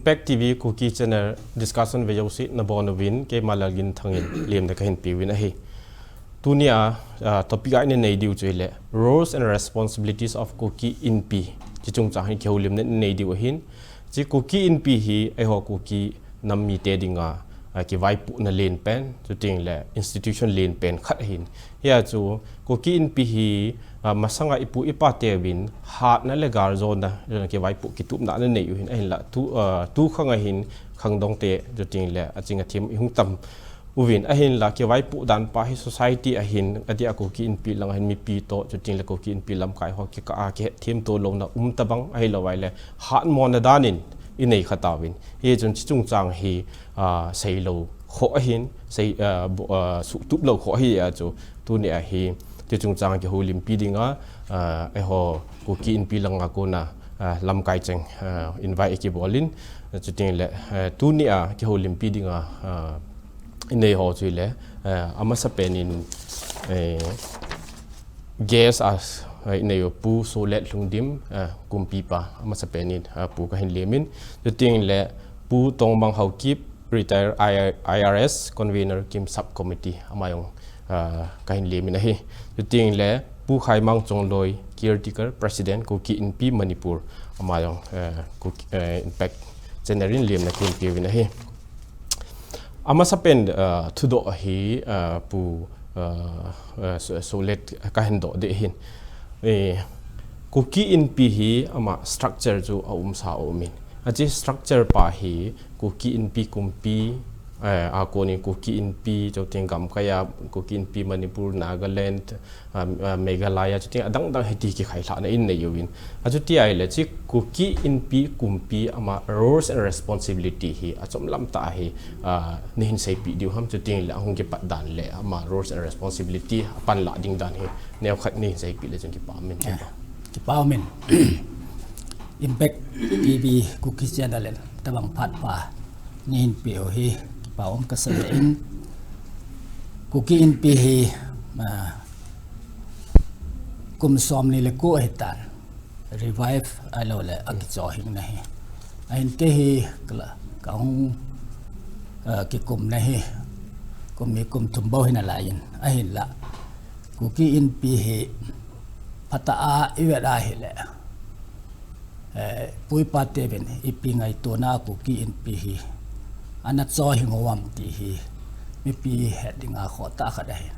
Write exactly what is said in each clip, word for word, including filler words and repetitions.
Impact T V Kuki Channel discussion ve jouse nabonchauvin, keima Lalginthang in lemna kahin peuvin ahi. Tunia, ah, topic a ina nei diu chu ahile, Roles and Responsibilities of Kuki Inpi. Hiche chungchang hi kihoulimna ina nei diu ahin. Hiche Kuki Inpi hi, eiho Kuki nam mite dinga, ah, kivaipohna lenpen, chuteng le institution lenpen khat ahin. Hia chu, Kuki Inpi hi, ah, masanga ipu ipa teuvin, hatna le galjona, kivaipoh kitupna ana nei u ahin, ahinla, tu, ah, tu khang ahin, khangdong te, chuteng le, aching athem ihung tam uvin, ahinla, kivaipoh dan pa hi society ahin, adeh a Kuki Inpi lang ahin mipi toh, chuteng le Kuki Inpi lamkai ho kikah a kihetthem to louna um tabang, ahilou ahile, hatmona dan in, inei kha tauvin. Hichun hiche chungchang hi, ah, seilou kho ahin, sei, ah, bo-, ah, suhtup lou kho ahi a chu, tunia hi, hiche chungchang kihoulimpi dinga, ah, eiho Kuki Inpi langa kona, ah, lamkai cheng, ah, invite ikibol in, chuteng le, ah, tunia kihoulimpi dinga, ah, inei ho chu ahile, ah, amasapen in, eh, guest a, ah, inei u Pu Solet Lhungdim, ah, Kumpipa, amasapen in, ah, Pu kahin lemin, chuteng le Pu Tongmang Haokip, retired I R S convener cum sub committee, ama jong, ah, kahin lemin ahi. Chuteng le Pu Khaimang Chongloi, caretaker president, Kuki Inpi Manipur, ama jong, ah, Kuki, ah, Impact Channel in lemna kahin peuvin ahi. Amasapen, ah, thudoh ahi, ah, Pu, ah, ah, So-, Solet kahin doh ding ahin. Eh, Kuki Inpi hi ama structure chu aumsa aumin. Hiche structure pa hi Kuki Inpi Kumpi, eh, a konin Kuki Inpi, chuteng gamkai a, Kuki Inpi Manipur, Nagaland, ah, ah, Meghalaya, chuteng adang dang hiti kikhailhahna in nei uvin. Achuti ahile hiche Kuki Inpi Kumpi ama roles and responsibility hi achomlam tah hi, ah, neihin seipeh diu ham, chuteng le ahung kipat dan le ama roles and responsibility apanlah ding dan hi neokhat neihin seipeh le chun kipa umin. Ah, kipa umin. Impact T V Kuki Channel in tabang phat pa neihin peh u hi kipa um kasei in, Kuki Inpi hi, ah, kum somni le ko ahitan, revive ahilou le akichohingna hi. Ahin kei hi kala, kahung, ah, kikumna hi, kum ni kum thum bou hi nalai in, ahinla Kuki Inpi hi phatah a ivet ahile, eh, pu ipa teuvin ipi ngaitona Kuki Inpi hi ana chohing u ham ti hi mipi het dinga khohtah khat ahi.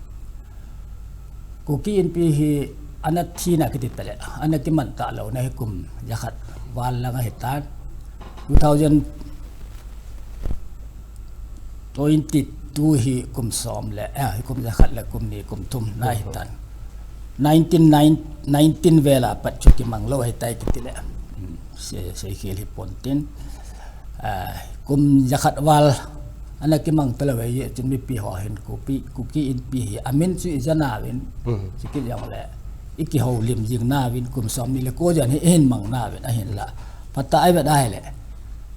Kuki Inpi hi ana thina kiti tale, ana kiman talouna hi kum jakhat val lang ahitan. Two thousand twenty-two hi kum som le, eh, hi kum jakhat le kum ni kum thum na ahitan. Nineteen nine, nineteen vel a pat chu kimang lou ahitai kiti le. Hmm, sei, seikhel hipon tin. Ah, kum jakhat val ana kimang talou ahi, chun mipi ho hin Kuki, Kuki Inpi hi amin chu ija nauvin, chukit jongle ikihoulim jing nauvin, kum somni le ko jan hi ihin mang nauvin, ahinla phatah a ivet ahile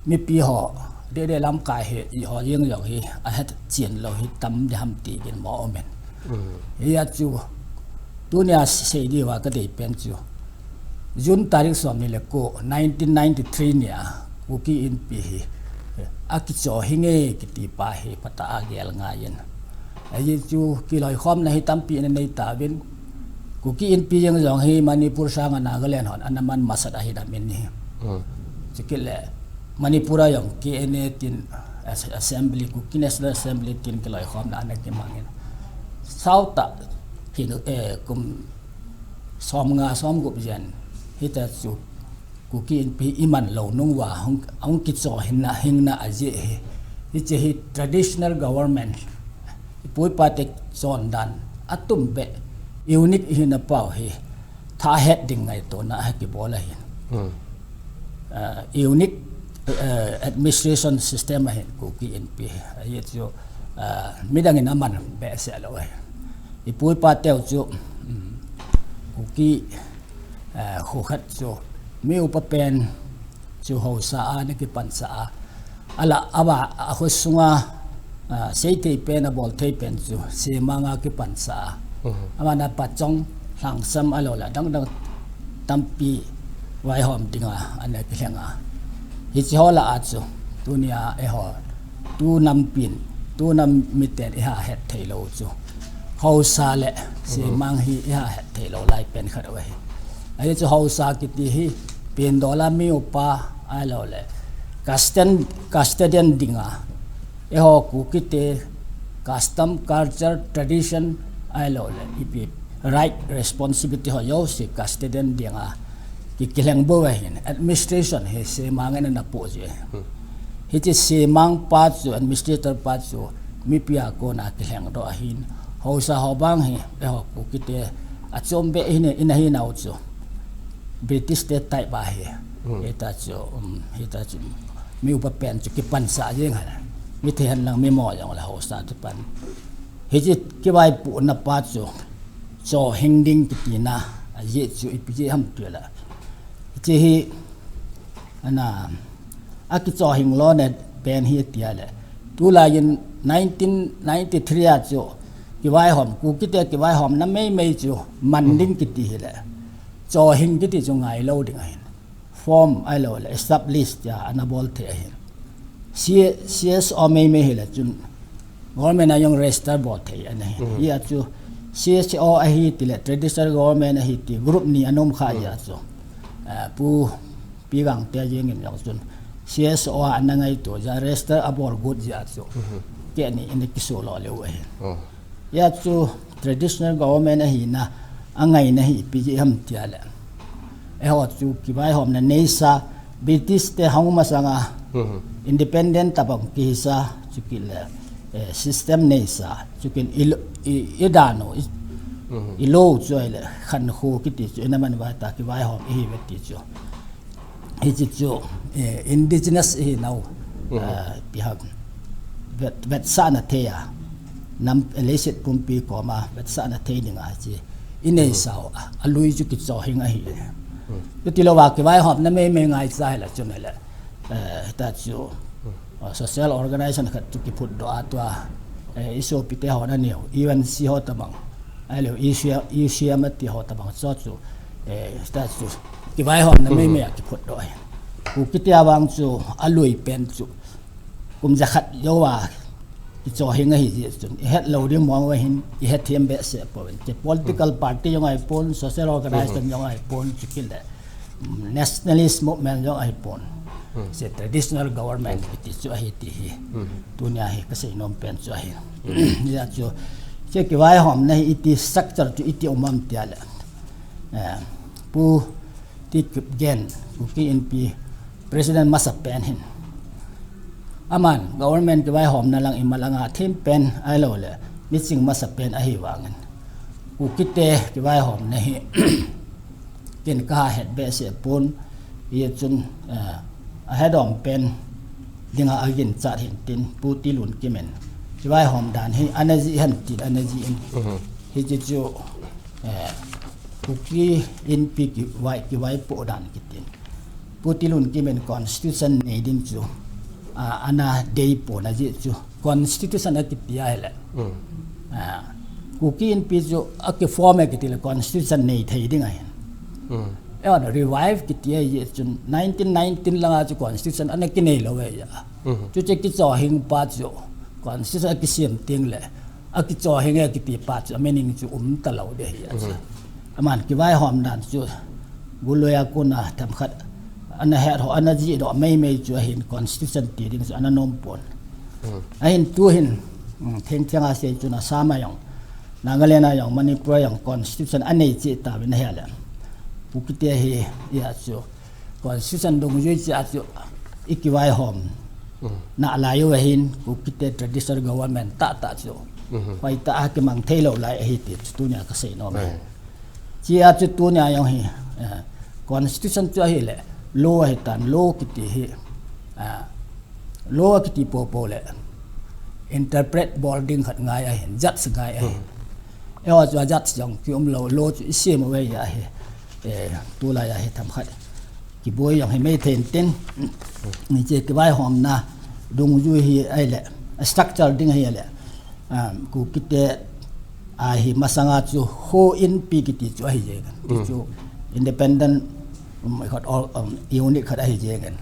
mipi ho, dede lamkai hi, eiho jeng jong hi ahetchen lou hi tam ding ham ti kin mo umin. Hia chu tunia sei diuva kadei pen chu June tarik somni le ko, nineteen ninety-three nia Kuki Inpi hi akichohing e kiti pa hi phatah a gel ngaiyin. Ajeh chu kiloikhomna hi tampi ana nei tauvin. Kuki Inpi jeng jong hi Manipur sanga Nagaland hon ana man masat ahi damin hi. Chukit le Manipur a jong K N A tin, as-, Assembly, Kuki National Assembly tin kiloikhomna ana kimangin. Sautah hi, eh, kum somnga somgup jen hita chu Kuki Inpi iman lou nung uva hung, hung kichohingna, hingna ajeh hi. Hiche hi traditional government, ipu ipa te chondan atum beh, unique ihina pau hi thahet ding ngaitona a kibol ahin. Ah, unique, ah, administration system ahin Kuki Inpi hi. Ajeh chu, ah, midang in aman behseh lou ahi. Ipu ipa teu chu, um, Kuki eh, kho khat chu mi upa pen chu haosa a ana kipansah a, alah a, a kho sunga, ah, seithei pen, abolthei pen chu semanga kipansah a. Aman a pachong, lhangsam ahilou le dang dang tampi vaihom dinga ana kilheng a. Hiche ho lah a chu Tunia eiho, tu nampin, tu nam miten iha het thei lou chu, haosa le semang hi iha het thei lou lai pen khat ahi. Ahi chu haosa kiti hi, pen dola mi upa, ahilou le, custom, custodian dinga, eiho Kukite custom, culture, tradition, ahilou le, ipi right, responsibility ho jouse custodian dinga, ki, kilheng bou ahin, administration hi semang in ana poh ji. Hiche semang pa chu, administrator pa chu, mipi a kona kilheng doh ahin, haosa ho bang hi, eiho Kukite, achom beh hi ina hinau chu, British te type ahi. Hita chu, um, hita chu, mi upa pen chu kipansah jeng hana. Mi thei hen lang mi mo jong le haosa te pan. Hiche kivaipohna pa chu, chohing ding kitina, ajeh chu ipi jeh ham tile. Hiche hi, ana, akichohing lona pen hi tile. Tulai in nineteen ninety-three a chu, kivaihom, Kukite kivaihomna meimei chu, man ding kiti hile, chohing kiti chu ngailou ding ahin. Form ahilou le, establish tia ana bol thei ahin. C-, C S O meimei hile chun, government a jong register bol thei ana hi. Hia chu, C S O ahi tile, traditional government ahi ti, group ni ana um kha hia chu, eh, Pu Pi Gangte jeng in jong chun, C S O a ana ngaito jeh a register abol got jeh a chu, keini ina kiso lo leu ahi. Hia chu traditional government ahina, angaina hi ipi jeh ham tile, eiho chu kivaihomna neisa, British te hung masanga, independent tabang kihisa, chukit le, eh, system neisa, chukit i, i, i dan u, i, i lo chu ahile, khankho kiti chu, ina man vai ta kivaihom ihiuve ti chu. Hiche chu, eh, indigenous ihinau, eh, ipi ham, vet, vetsahna thei a, nam, leiset pumpi koma vetsahna thei dinga hiche ineisau a, alui chu kichohing ahi. Chutilouva kivaihomna meimei ngaicha hile chun hile, eh, hita chu, eh, social organization khat chu kiphutdoh a tua, eh, isopite hon aneo, U N C ho tabang, ahilou, E C M, E C M ati ho tabang chu chu, eh, hita chu, kivaihomna meimei a kiphutdoh ahi. Kukite a vang chu, alui pen chu, kum jakhat jouva, kichohing ahi jeh chun, ihet lou ding mong uva hin, ihet them behseh pouvin. Che political party jong ahipon, social organization jong ahipon, chukit le, mm, nationalist movement jong ahipon. Che traditional government kiti chu ahi ti hi. Tunia hi kasei nom pen chu ahi. Hia chu, che kivaihomna hi iti structure chu iti um am tile, eh, Pu T. Kipgen, Kuki Inpi President masapen hin, aman government kivaihomna lang ima langa thempen ahilou le, miching masapen ahivangin, Kukite kivaihomna hi, ken kahet behseh pon, hia chun, eh, ahedompen dinga aginchat hin tin, Pu Tilunkim in, kivaihom dan hi ana jih hen tin, ana jih in. Hiche chu, eh, Kuki Inpi kivai, kivaipoh dan kitin, Pu Tilunkim in constitution nei ding chu, ah, ana deipon ajeh chu, constitution akiti ahile, ah, Kuki Inpi chu akiform e kitile constitution nei thei ding ahin. Eiho revive kiti ajeh chun nineteen nineteen langa chu constitution ana kinei lou ahi a. Chuche kichohing pa chu constitution akisem tengle, akichohing e kiti pa chu a meaning chu umtalou ding ahi a chu. Aman kivaihom dan chu golui a kona themkhat ana het ho, ana jihdoh meimei chu ahin constitution ti ding chu ana nompon. Ahin tuhin, mm, thengtheng a sei chun Assam a jong, Nagaland a jong, Manipur a jong constitution anei cheh tauvin ahile, Kukite hi, hia chu, constitution dungjui cheh a chu ikivaihom nalai u ahin, Kukite traditional government tahtah chu hoitah a kimang theilou lai ahi ti chu tunia kasei nom e. Chea chu tunia jong hi, eh, constitution chu ahile, law ahitan, law kiti hi, eh, law kiti poupou le interpret bol ding khat ngai ahin, judge ngai ahin. Eiho chu a judge jong kiumlou, law chu isem uve ahi. Eh, tulai a hi themkhat kiboi jong himai thei intin, hiche kivaihomna dungjui hi ahile, structure ding ahile, Kukite a hi masanga chu Kho Inpi kiti chu ahi jengin, ti chu independent, um, khat, um, unit khat ahi jengin.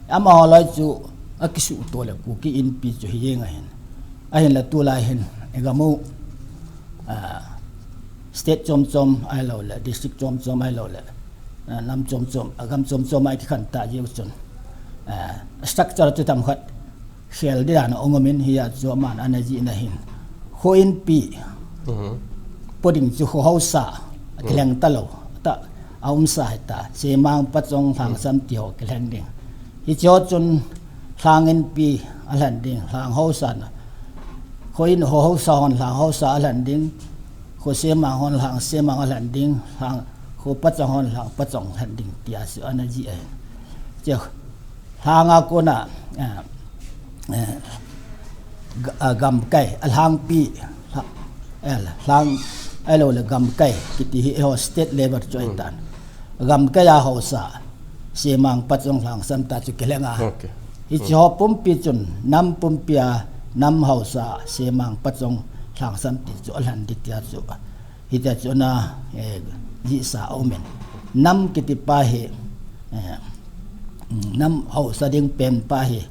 Amaho loi chu akisuhto le Kuki Inpi chu hi jeng ahin. Ahinla tulai hin, igam u, ah, state chom chom ahilou le, district chom chom ahilou le, ah, nam chom chom, agam chom chom a ikikhen ta jeh u chun, ah, structure chu themkhat khel ding dan a um um in hia chu aman ana jih na hin. Kho Inpi, Mhm. po ding chu kho haosa, kilheng talou, ta, aumsa hita, Semang, Pachong, Lhangsam ti ho kilheng ding. Hiche ho chun Lhang Inpi alhen ding, Lhang haosa na. Kho In, kho haosa hon Lhang haosa alhen ding, kho Semang hon Lhang Semang alhen ding, Lhang, kho Pachong hon Lhang Pachong alhen ding, tia chu ana jih ahi. Che, Lhang a kona, eh, eh, ga-, ah, gamkai, a Lhangpi, Lha-, eh, Lhang, ahilou le gamkai, kiti hi eiho state level chu ahitan. Gamkai a haosa, Semang, Pachong, Lhangsam ta chu kilheng a. Okay. Hiche ho pumpi chun, nam pumpi a, nam haosa, Semang, Pachong, Lhangsam ti chu alhen ding tia chu. Hitia chu ana, eh, jihsa aum in. Nam kiti pa hi, eh, nam haosa ding pen pa hi,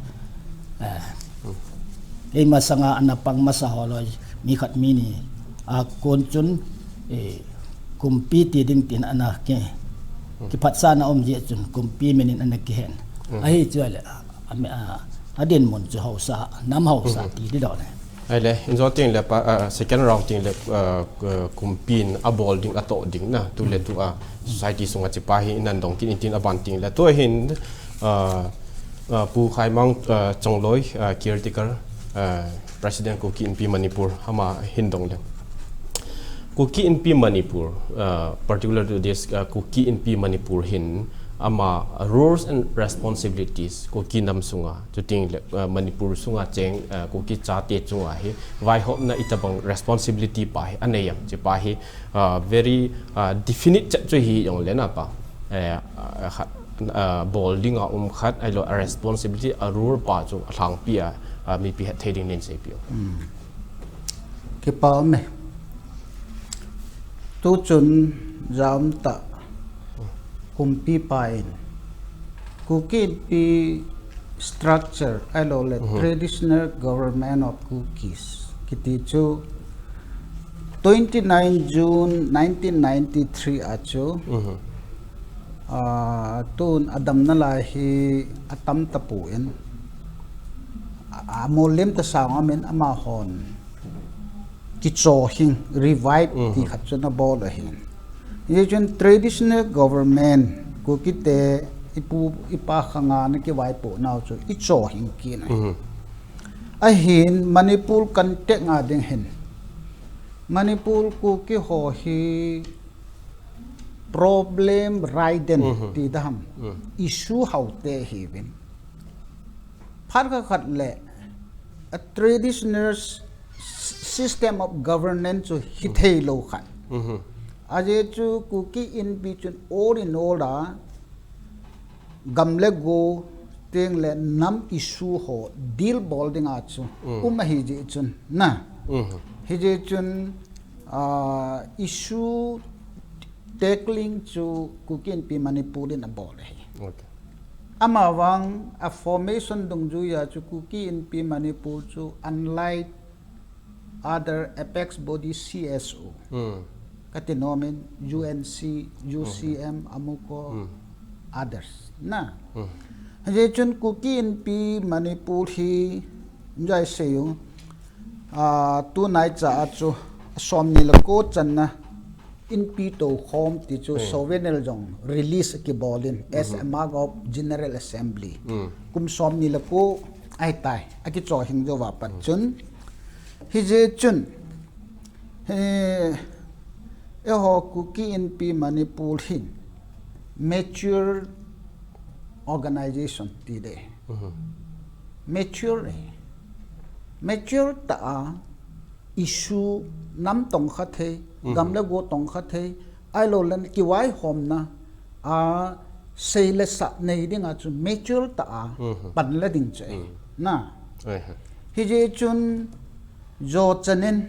eh, eima sanga ana pang masa ho loi, mi khat mi ni a kon chun, eh, kumpi ti ding tin ana ki, kiphatsahna um jeh chun kumpi min in ana kihen. Ahi chu le, a, a, adinmun chu haosa, nam haosa ti ding dan ahi. Ahile, injo teng le pa, ah, second round teng le, ah, k-, kumpi in abol ding, atoh ding na, tu le tu a, society sunga chepa hi inadong kit in tin aban teng le. Tua hin, ah, ah, Pu Khaimang, ah, Chongloi, ah, caretaker, ah, President Kuki Inpi Manipur, ama hin dong le. Kuki Inpi Manipur, ah, particular to this, ah, Kuki Inpi Manipur hin, ama roles and responsibilities, Kuki nam sunga, chuteng le, ah, Manipur sunga cheng, ah, Kuki chate chunga hi, vaihopna itobang responsibility pa hi, anei em, chepa hi, ah, very, ah, definite chet chu hi jong le na pa. Eh, ah, khat, ah, bol dinga um khat, ahilou a responsibility, a role pa chu alhangpi a, ah, mipi hetthei ding nin seipeh u. Kipa um e. Tuchun jaum ta kumpi pa in. Kuki Inpi structure, ahilou le traditional government of Kukis. Kiti chu twenty nine June nineteen ninety three a chu, ah, tun adamna lai hi atam tapon, a, amolem ta sang amin amahon kichohing, revive ti khat chu ana bol ahin. Hichun traditional government, Kuki te ipu, ipa khanga ana kivaipoh nau chu ichohing kit ahi. Ahin Manipur context a ding hin. Manipur Kuki ho hi problem ridden ti dam. Issue hao te hiuvin. Phat khat khat le, a traditional s-, s-, system of governance chu hithei lou khat. Ajeh chu Kuki Inpi chun all in all a, gam le go teng le nam issue ho deal bol dinga chu um ahi jeh chun na. Hijeh chun, ah, issue tackling chu Kuki Inpi Manipur in abol ahi. Okay. Amavang a formation dungjuia chu Kuki Inpi Manipur chu unlike other apex body C S O. Kati nom in U N C, U C M, amuko, others. Na. Hijeh chun Kuki Inpi Manipur hi, jai sei u, ah, tunai cha a chu, somni le ko channa, Inpi toukhom ti chu souvenir jong release akibol in as a mark of General Assembly. Kum somni le ko ahitai, akichohing jou va pat chun. Hijeh chun, he, eiho Kuki Inpi Manipur hin mature organization ti de. Mature e. Mature ta a issue nam tongkha thei, gam le go tongkha thei, ahilou le kivaihomna, a, sei le sa nei dinga chu mature ta a pan la ding chu e. Na. Hijeh chun jo chanin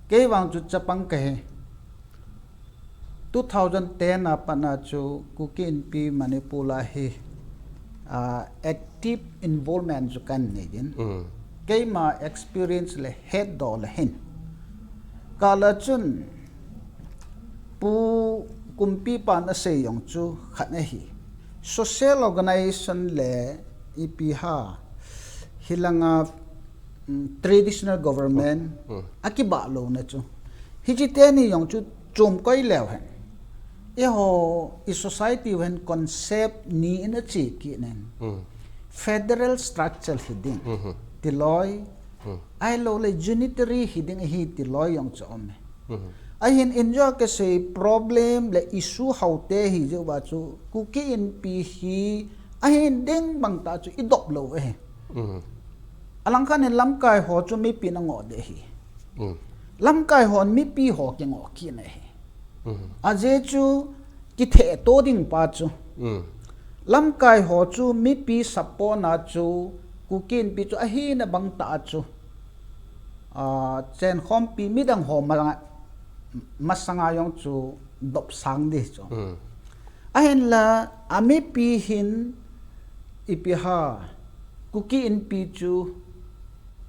kei vang chu chapang kahi. Two thousand ten a pat a chu Kuki Inpi Manipur a hi, uh, active involvement chu kan nei din. Keima experience le het do le hin. Kala chun Pu Kumpipan asei jong chu khat ahi. Social organization le ipi ham hilanga um, traditional government akibah louna chu. Hichi teni jong chu chom koi leu hen. Eiho i society hen concept ni in achi kit nen. Federal structure hi ding. Tiloi. Ahilou le unitary hi ding hi tiloi jong chu um e. Ahin injo kasei problem le issue hote hi jeh uva chu Kuki Inpi hi ahin ding bang ta chu i dop lou e. Alang khat in lamkai ho chu mipi na ngoh de hi. Lamkai hon mipi ho kingoh kit na hi. Ajeh chu kithe to ding pa chu. Lamkai ho chu mipi support na chu Kuki Inpi chu ahina bang ta chu. Ah, chenkhompi midang ho masanga, masanga jong chu dopsang di chu. Ahinla, amipi hin ipi ham, Kuki Inpi chu,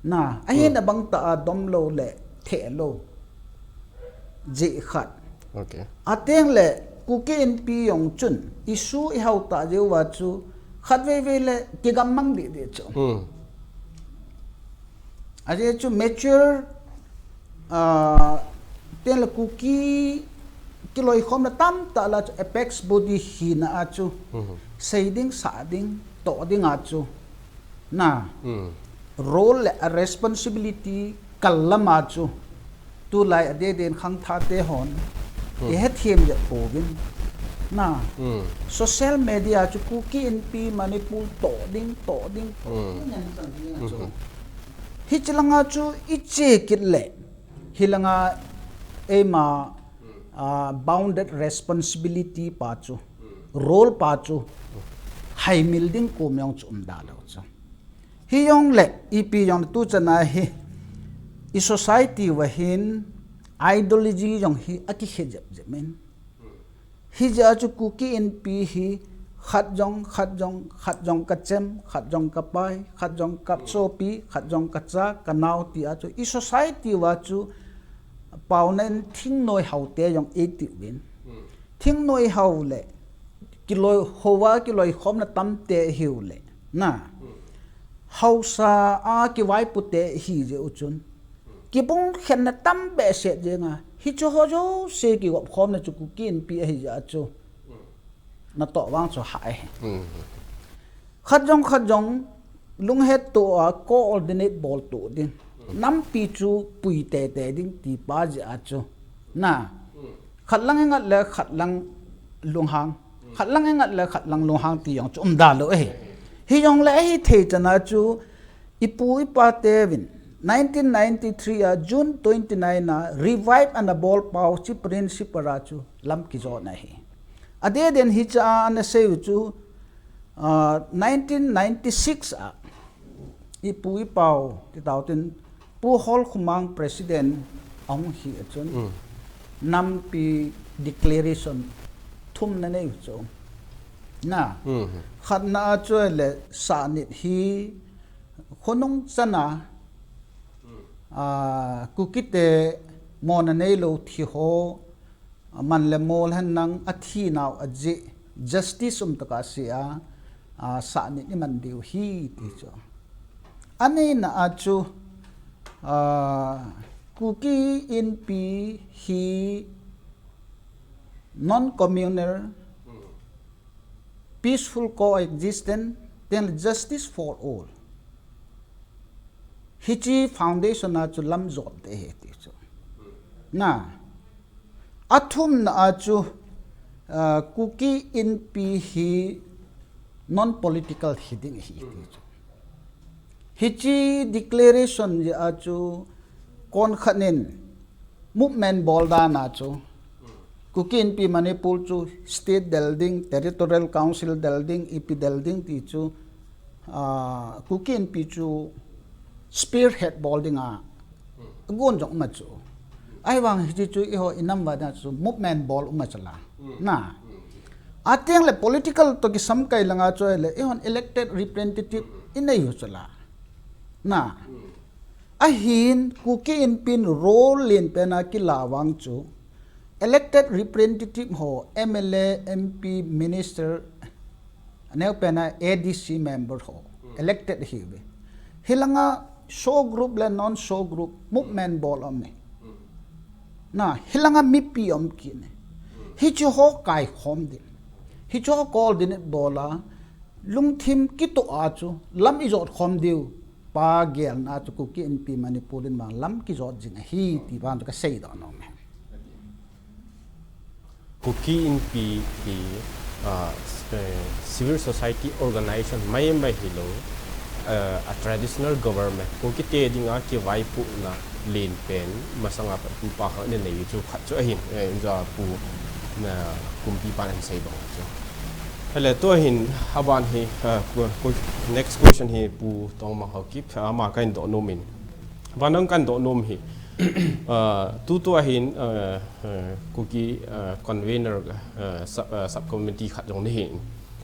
na, ahin abang ta a dom lou le, theh lou. Jeh khat. Okay. Ateng le, Kuki Inpi jong chun, issue i hou ta jeh uva chu, khatvei vei le, kigam mang di di chu. Ajeh chu mature, ah, teng le Kuki kiloikhomna tamtah la chu apex body hina a chu sei ding, sah ding, toh ding a chu na role le a responsibility kal lam a chu tulai a deden khangthah te hon i hethem jep pouvin na social media chu Kuki Inpi Manipur toh ding, toh ding, toh ding, ngen chang ding a chu. Hichi langa chu i che kit le, hilanga eima, ah, bounded responsibility pa chu, role pa chu, haimil ding kom jong chu um da lou chu. Hijong le, ipi jong le tu chana hi, i society uva hin, ideology jong hi akikhe jep jep in. Hijeh a chu Kuki Inpi hi khat jong, khat jong, khat jong ka chem, khat jong ka pai, khat jong ka sopi, khat jong ka cha, ka nao ti a chu i society uva chu paonan thingnoi hao te jong eiti uvin. Thingnoi hao le, kiloi, houva kiloikhomna tam te hiu le, na. Haosa a kivaipu te hi jeh u chun. Kibung khenna tam behseh jeng a. Hichu ho jouse kigop khomna chu Kuki Inpi ahi jeh a chu. Natoh vang chu hah e. Khat jong khat jong lunghet to a coordinate bol to ding. Nampi chu pui tete ding ti pa jeh a chu. Na. Khat lang i ngat le khat lang lunghang. Khat lang i ngat le khat lang lunghang ti jong chu um da lou e. Hijong le ahi thei chana chu i pu i pa te vin nineteen ninety-three a June twenty-nine a revive ana bol pau chi principle a chu lam kijot na hi. Adeh den hicha ana sei u chu, ah, nineteen ninety-six a i pu i pau ti tau tin Pu Holkhomang president ahung hi a chun nampi declaration thum na nei u chu. Na, khatna a chu le Sahnit hi khonung chana, ah, Kuki te mona neilou thi ho, aman le mol hen nang athi nau ajeh, justice um taka ase a, ah, Sahnit i man diu hi ti chu. Anina a chu, ah, Kuki Inpi hi non-communal, peaceful coexistence, then justice for all. Hichi foundation a chu lam jot te he ti chu. Na, athumna a chu, ah, Kuki Inpi hi non-political hi ding hi ti chu. Hichi declaration jeh a chu kon khat nin movement bol dan a chu, Kuki Inpi Manipur chu state del ding, territorial council del ding, ipi del ding ti chu, ah, Kuki Inpi chu spearhead bol ding a, gon jong um a chu. Ahivang hichi chu eiho i nam uva dan chu movement bol um a chu la. Na. Ateng le political to kisam kai langa chu le, ihon elected representative inei u chu la. Na. Ahin, Kuki Inpi in role len pen a kila vang chu, elected representative ho, M L A, M P, minister, aneo pen a A D C member ho, elected hi ve. Hilanga show group le non show group, movement bol om e. Na, hilanga mipi om kit e. Hichu ho kai khom din. Hichu ho kol din bola, lungthim kitoh a chu, lam ijot khom diu. Pa gelna chu Kuki Inpi Manipur in vang lam kijot jing ahi, ti vang chu kasei doh nom e. Kuki Inpi hi, ah, s-, eh, civil society organization mai mai hilou, eh, a traditional government, Kuki te dinga kivaipohna len pen, masanga pat pu pa khat nei chu khat chu ahin, eh, injo pu na kumpi pan asei bang chu. Hele, tua hin, aban hi, ah, ku-, ku-, next question hi Pu Tongmang Haokip, ama kahin doh nom in. Vanang kahin doh nom hi. Ah, tutua hin, ah, ah, Kuki, ah, convener, ah, sub, ah, subcommittee khat jong nahin.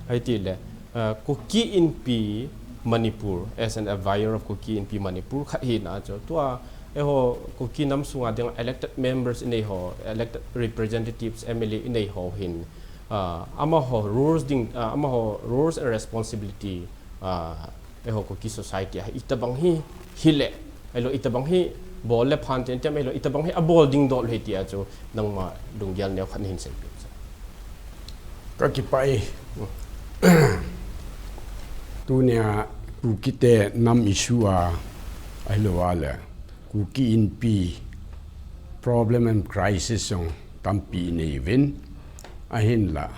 Hiti le, ah, Kuki Inpi Manipur, as an advisor of Kuki Inpi Manipur khat hina chu. Tua, eiho Kuki nam sunga ding elected members inei ho, elected representatives, M L A inei ho hin, ah, amaho roles ding, ah, amaho roles and responsibility, ah, eiho Kuki society a, itabang hi, hile, ahilou itabang hi, bol le phan ten tem, ahilou itabang hi, abol ding dol hi tia chu, nangma lunggel neo khat nahin seipeh. Kakipah e. Tunia Kuki te nam issue a, ahilou a le, Kuki Inpi problem and crisis jong tampi inei uvin, ahinla.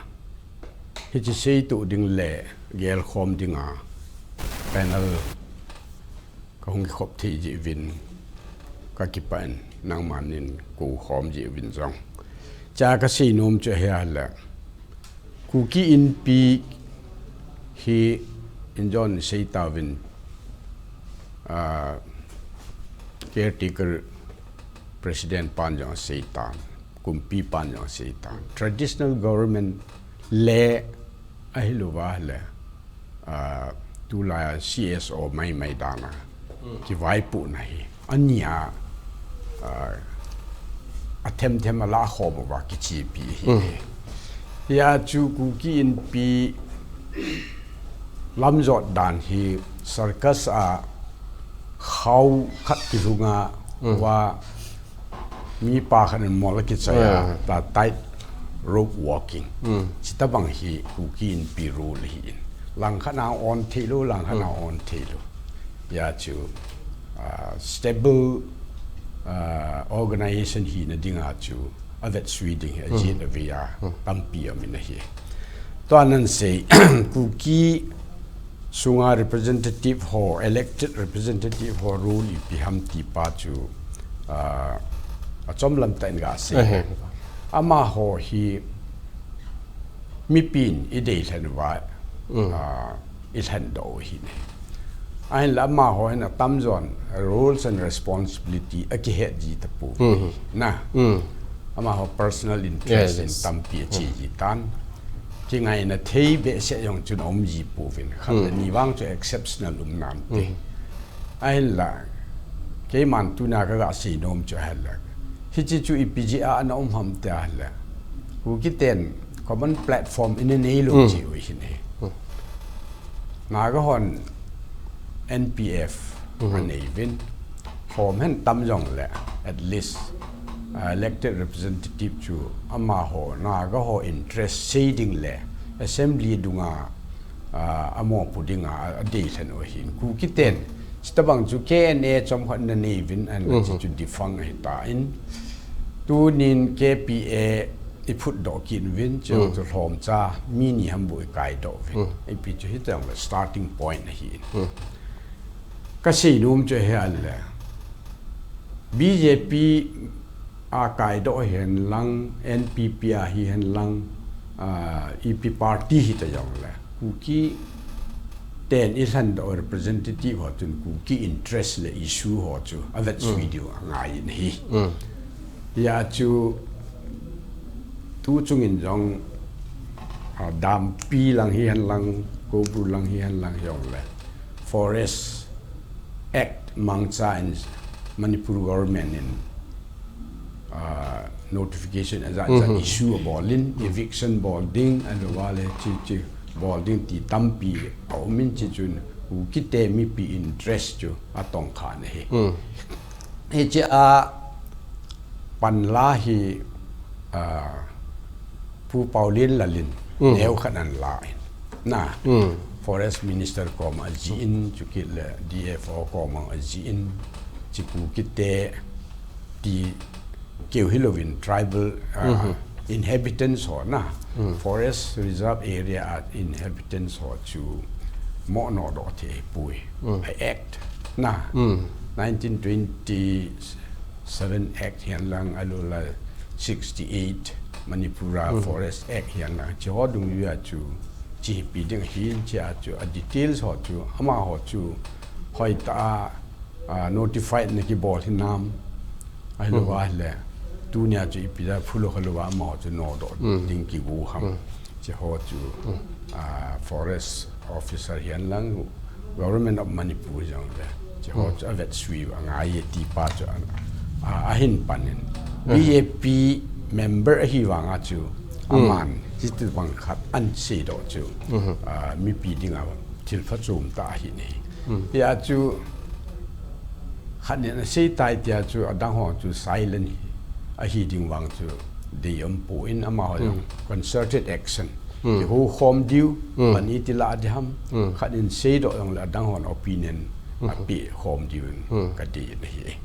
Hiche seitoh ding le gelkhom dinga panel kahung kikhop thei jeh uvin kakipah in nangman nin kou khom jeh uvin jong. Cha kasei nom chu ahile. Kuki Inpi hi injon seitauvin, ah, caretaker president pan jong seitan, kumpi pan jong seitan. Traditional government le ahilouva le, ah, tulai C S O mai mai dana kivaipohna hi. Ania, ah, athem them ala khom uva kichepi hi. Hia chu Kuki Inpi lamjot dan hi circus a khao khat kilhunga va mipa khat in mol akichai a, ta tight rope walking. Chutobang hi Kuki Inpi role hi in. Langkhat na on theilou, langkhat na on theilou. Hia chu, ah, stable, ah, organization hina dinga chu avetsui ding hi, ajet avei a tampi um in ahi. Tua nan sei, Kuki sunga representative ho, elected representative ho role ipi ham ti pa chu, ah, achom lam tah in gasei. Amaho hi mipin idei lhen uva, ah, ilhen doh u hi ne. Ahinla amaho hin atamjon roles and responsibility akihet ji tapou hi. Na. Amaho personal interest in tampi ache ji tan. Kingaina thei behseh jong chun aum ji pouvin. Khat le ni vang chu exceptional um nante. Ahinla, keiman tuna kaga sei nom chu ahile. Hiche chu ipi jeh a ana um ham ti ahile. Kuki ten common platform ina neilou jeh u hi ne. Naga hon N P F anei uvin. Khom hen tam jongle, at least, ah, elected representative chu amaho, Naga ho interest sei ding le, assembly dunga, ah, amopo dinga, ah, adei lhen u hin. Kuki ten, chutobang chu K N A chomkhat na nei uvin, ahinla chu defunct ahitan. Tunin K P A iphut doh kit uvin, chu chu lhomcha, mi ni ham bou ikai doh uvin. Ipi chu hijongle starting point ahin. Kasei nom chu ahile, B J P a kaidoh hihen lang, N P P a hihen lang, ah, ipi party hita jongle, Kuki ten ilhen doh representative ho chun Kuki interest le issue ho chu avetsui diu angai in ahi. Hia chu tu chungin jong Dampi lang hihen lang, Koubru lang hihen lang hijongle, Forest Act mangcha in Manipur government in notification ajat jat issue abol in, eviction bol ding, ahilouleh chi chi bol ding ti tampi aum in, chi chun Kuki te mipi interest chu atongkha ahi. Hiche a panla hi Pu Paolienlal in neokhat ahin la in, na, Forest Minister koma ajih in, chukit le D F O koma ajih in, chi Kuki te ti keu hilouvin tribal inhabitants ho, na, forest reserve area a inhabitants ho chu moh nodoh thei poi. A act, na, nineteen twenty seven Act hihen lang, ahilouleh sixty eight Manipur a Forest Act hihen lang, chi ho dungjuia chu chi hipi ding ahin, chi a chu a details ho chu, amaho chu hoitah a notified na kibol hinam, ahilouleh tunia chu ipi da phulo khalouva amaho chu nodoh ding kigo ham, chi ho chu Forest Officer hihen lang, Government of Manipur jongle, chi ho chu avetsui u angaiye ti pa chu ahin pan in, B J P member ahi vanga chu aman hitobang khat ahin seidoh chu mipi dinga thil phachom tah ahi ne. Hia chu khat nin asei tai tia chu adang ho chu silent ahi ding vang chu deium poi, amaho jong concerted action, kihoukhom diu, pan iti lah ding ham, khat nin seidoh jongle adang hon opinion apeh khom diu in kadei in ahi.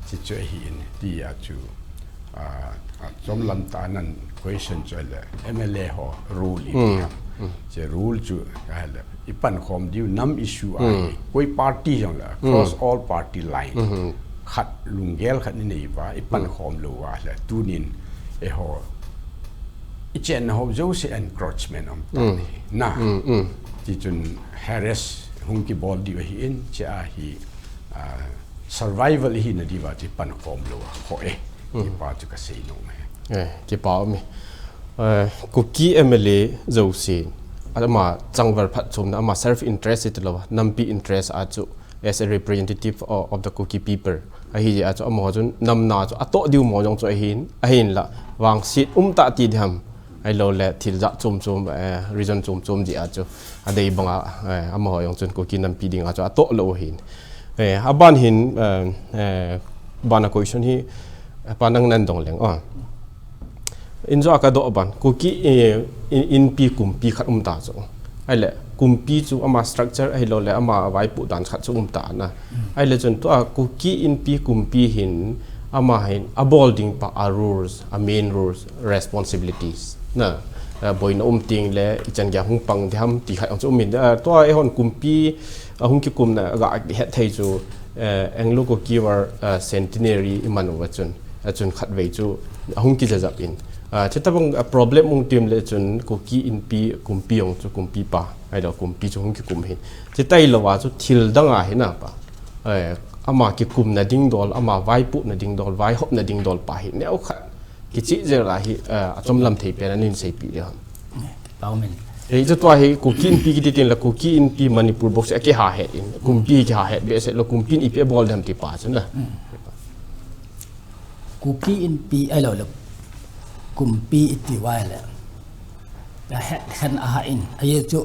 Chi chu ahin, tia chu achomlam tah a nan question chu ahile M L A ho role ipi ham, chi role chu ahile ipankhom diu nam issue ahi, koi party jongle across all party line, khat lunggel khat inei uva ipankhom lou uva ahile tunin eiho ichenna ho jouse encroachment aum tan ahi, na, chi chun harass hung kibol diu ahin, chi ahi survival ihina diuva chu ipankhom lou a khoh e, ti pa chu kasei nom e. Kipa um e. Kuki M L A jousen ama changval phatchomna, ama self interest iti lou a, nampi interest a chu as a representative of the Kuki people ahi jeh a chu amaho chun namna chu atoh diu mo jong chu ahin, ahinla vangset umtah ti ding ham, ahilouleh thil jat chom chom, reason chom chom jeh a chu adei banga amaho jong chun Kuki nampi dinga chu atoh lou ahin. Aban hin, bana question hi, pa nang nan dong leng o. Injo a kadoh ban, Kuki Inpi kumpi khat umta chu. Ahile kumpi chu ama structure ahilouleh ama vaipoh dan khat chu umta na. Ahile chun tua Kuki Inpi kumpi hin ama hin abol ding pa a rules, a main rules, responsibilities na, boina um tengle ichan gei a hung pang ding ham ti khat jong chu umin, tua eihon kumpi ahung kikumna gahet thei chu Anglo-Kuki War centenary iman uva chun, achun khatvei chu ahung kijajap in, chutobang problem um tengle chun Kuki Inpi kumpi jong chu kumpipa ahilou kumpi chu hung kikum hin, chutailou a chu thil dang ahi na pa, ama kikumna dingdol, ama vaipohna dingdol, vaihopna dingdol pa hi neokhat kicheh jel a hi achomlam thei pen a nin seipeh ding ham? Hichu tua hi Kuki Inpi kiti tengle Kuki Inpi Manipur box a kiha het in, kumpi kiha het behseh lou, kumpin ipi abol ding ham ti pa chu na. Kuki Inpi ahilouleh kumpi iti uva ahile ahet khen ahah in, ajeh chu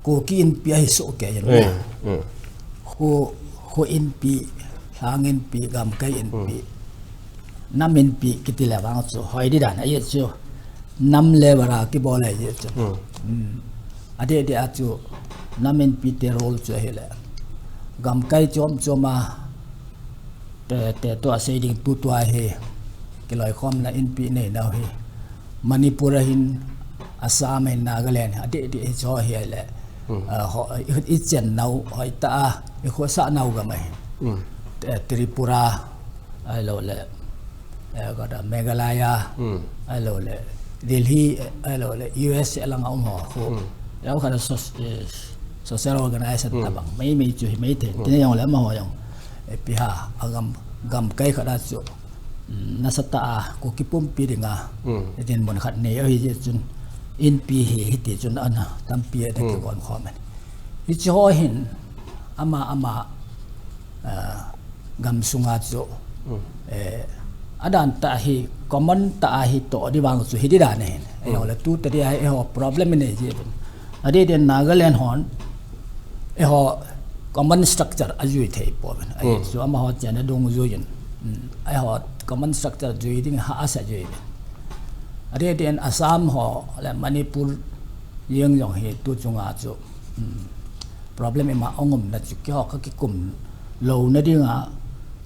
Kuki Inpi ahi sohkei in, Kho, Kho Inpi, Lhang Inpi, Gamkai Inpi, Nam Inpi kiti le vang chu hoi ding dan, ajeh chu nam le vara kibol ahi jeh chu, adeh deh a chu Nam Inpi te role chu ahile gamkai chom chom a te, te tua sei ding tutua hi kiloikhomna Inpi neinau hi Manipur a hin, Assam a hin, Nagaland a deh deh hiche ho hi ahile, ichennau hoitah a ikhosah nau gam ahin, Tripura ahilouleh Meghalaya ahilouleh Delhi ahilouleh U S A langa um ho khu, neokhat a social organization tabang meimei chu himei thei, tina jongle amaho jong ipi ham, agam, gamkai khat a chu nasatah a Kuki pumpi dinga dinmun khat nei ahijeh chun Inpi hi, hiti chun ana tampi a Hmm. kikon khom in. Hichi ho hin, ama, ama, ah, gam sunga chu, Hmm. eh, adan ta hi, common ta hi to di vang chu hi di dan hin. Hmm. Eiho le tu ta di a eiho problem nei ji. Adi den Nagaland hon, eiho common structure a jui thei po ben. Ai Hmm. chu ama ho chen a dung jui in. Hmm. Eiho common structure jui ding ha asa jui ben. Adi den Assam ho le Manipur jeng jong hi tu chunga chu, um, problem ima ong um na chu keiho ka kikum lou na dinga,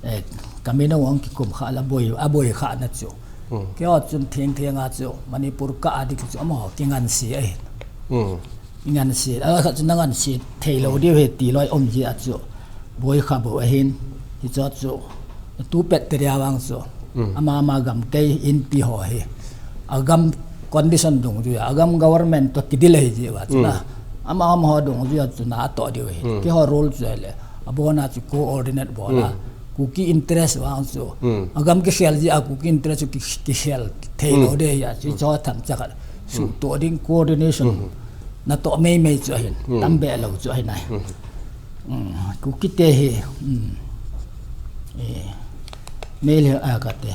eh, ka min ong kikum kha la boi, a boi kha na chu. Hmm. Keiho chun theng theng a chu Manipur ka a dik chu amaho kingansi ai. Hmm. Ngansi, a kha chu na ngansi thei lou diu he ti loi um ji a chu. Boi kha bo ahin, hi chu chu. Tu pet te dia vang chu. Hmm. Ama ama gam kei inpi ho hi. A gam condition dungjuia, a gam government to kidil ahi ji va chu na. Hmm. Ama ama ho dungjuia chu na to diu hi. Hmm. Keiho role chu le. Abona chu coordinate bola. Hmm. Kuki interest vang chu. Hmm. A gam kikhel ji a Kuki interest chu ki, kikhel thei lou Hmm. de ya chu Hmm. cho tham cha khat. Su Hmm. to ding coordination. Hmm. Na to mei mei chu ahin. Hmm. Tam be lou chu ahin ai. Hmm. Hmm. Kuki te hi. Hmm. Eh. Mei le a ka te.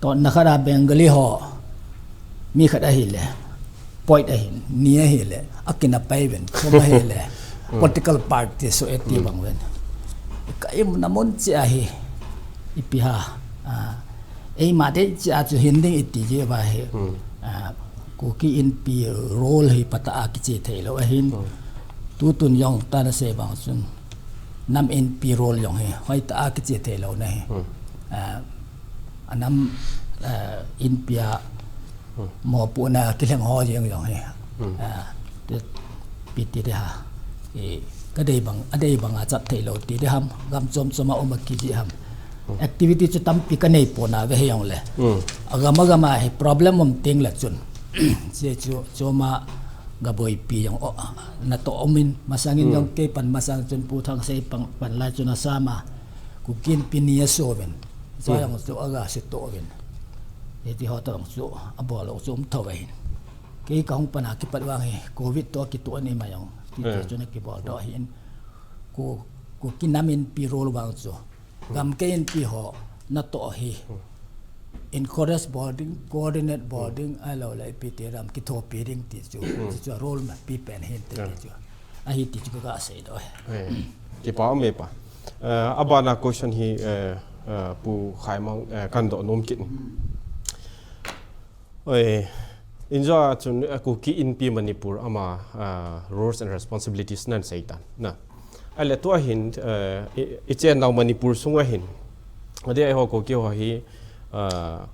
To na khat a Bengali ho. Mi khat ahi le. Point ahin. Ni ahi le. A kina pai ven. Chom ahi le. Hmm. Political party so eti Hmm. bang ven. Ka im na mun chi ahi. Ipi ha. Ah. Eima te chi a chu hin ding iti ji va hi. Hmm. Ah. Kuki inpi role hi pata a kiche thei lou ahin. Hmm. Tu tun jong ta na sei bang chun. Nam inpi role jong hi. Hoi ta a kiche thei lou na hi. Hmm. Ah. A nam, ah, inpi a Hmm. mopohna kilheng ho jeng jong hi. Hmm. Ah, te, pi ti de ha. Eh, ka dei bang, a dei bang a chat thei lou ti de ham. Gam chom chom a um a ki ji ham. Hmm. Activity chu tampi ka nei pon a ve he jong le. Hmm. A gam a gam a hi problem um teng le chun. Che chu, chom a ga boipi jong o, na to um in, masang in Hmm. jong kei pan masang chun Pu Thangsei pan, pan lai chun a sam a. Kuki Inpi ni a so ven. Sa Hmm. jong chu a ga se to ven. Hiti ho to jong chu a bol lou chu um tho ve hin. Kei ka hung pan a kipat vang hi, covid to kitoh ni ma jong. Ti Eh. chu na kibol doh hin. Ku, Kuki nam inpi role vang chu. Hmm. Gam kei inpi ho, na to hi. Hmm. Encourage bol ding, coordinate bol Hmm. ding, a lo le pi ti ram kithopi ding ti chu. Hmm. Ti chu role ma pi pen hin ti Eh. chu. Ahi ti chu ka sei doh. Eh. Kipa um e pa. Eh, a bana question hi, eh, eh, Pu Khaimang, eh, kan doh nom kit. Hmm. Oi, injo a chun, eh, Kuki Inpi Manipur ama, ah, roles and responsibilities nan sei tan, na. Ahile tua hin, eh, i, i chen nau Manipur sunga hin. Adi ai ho Kuki ho hi, ah,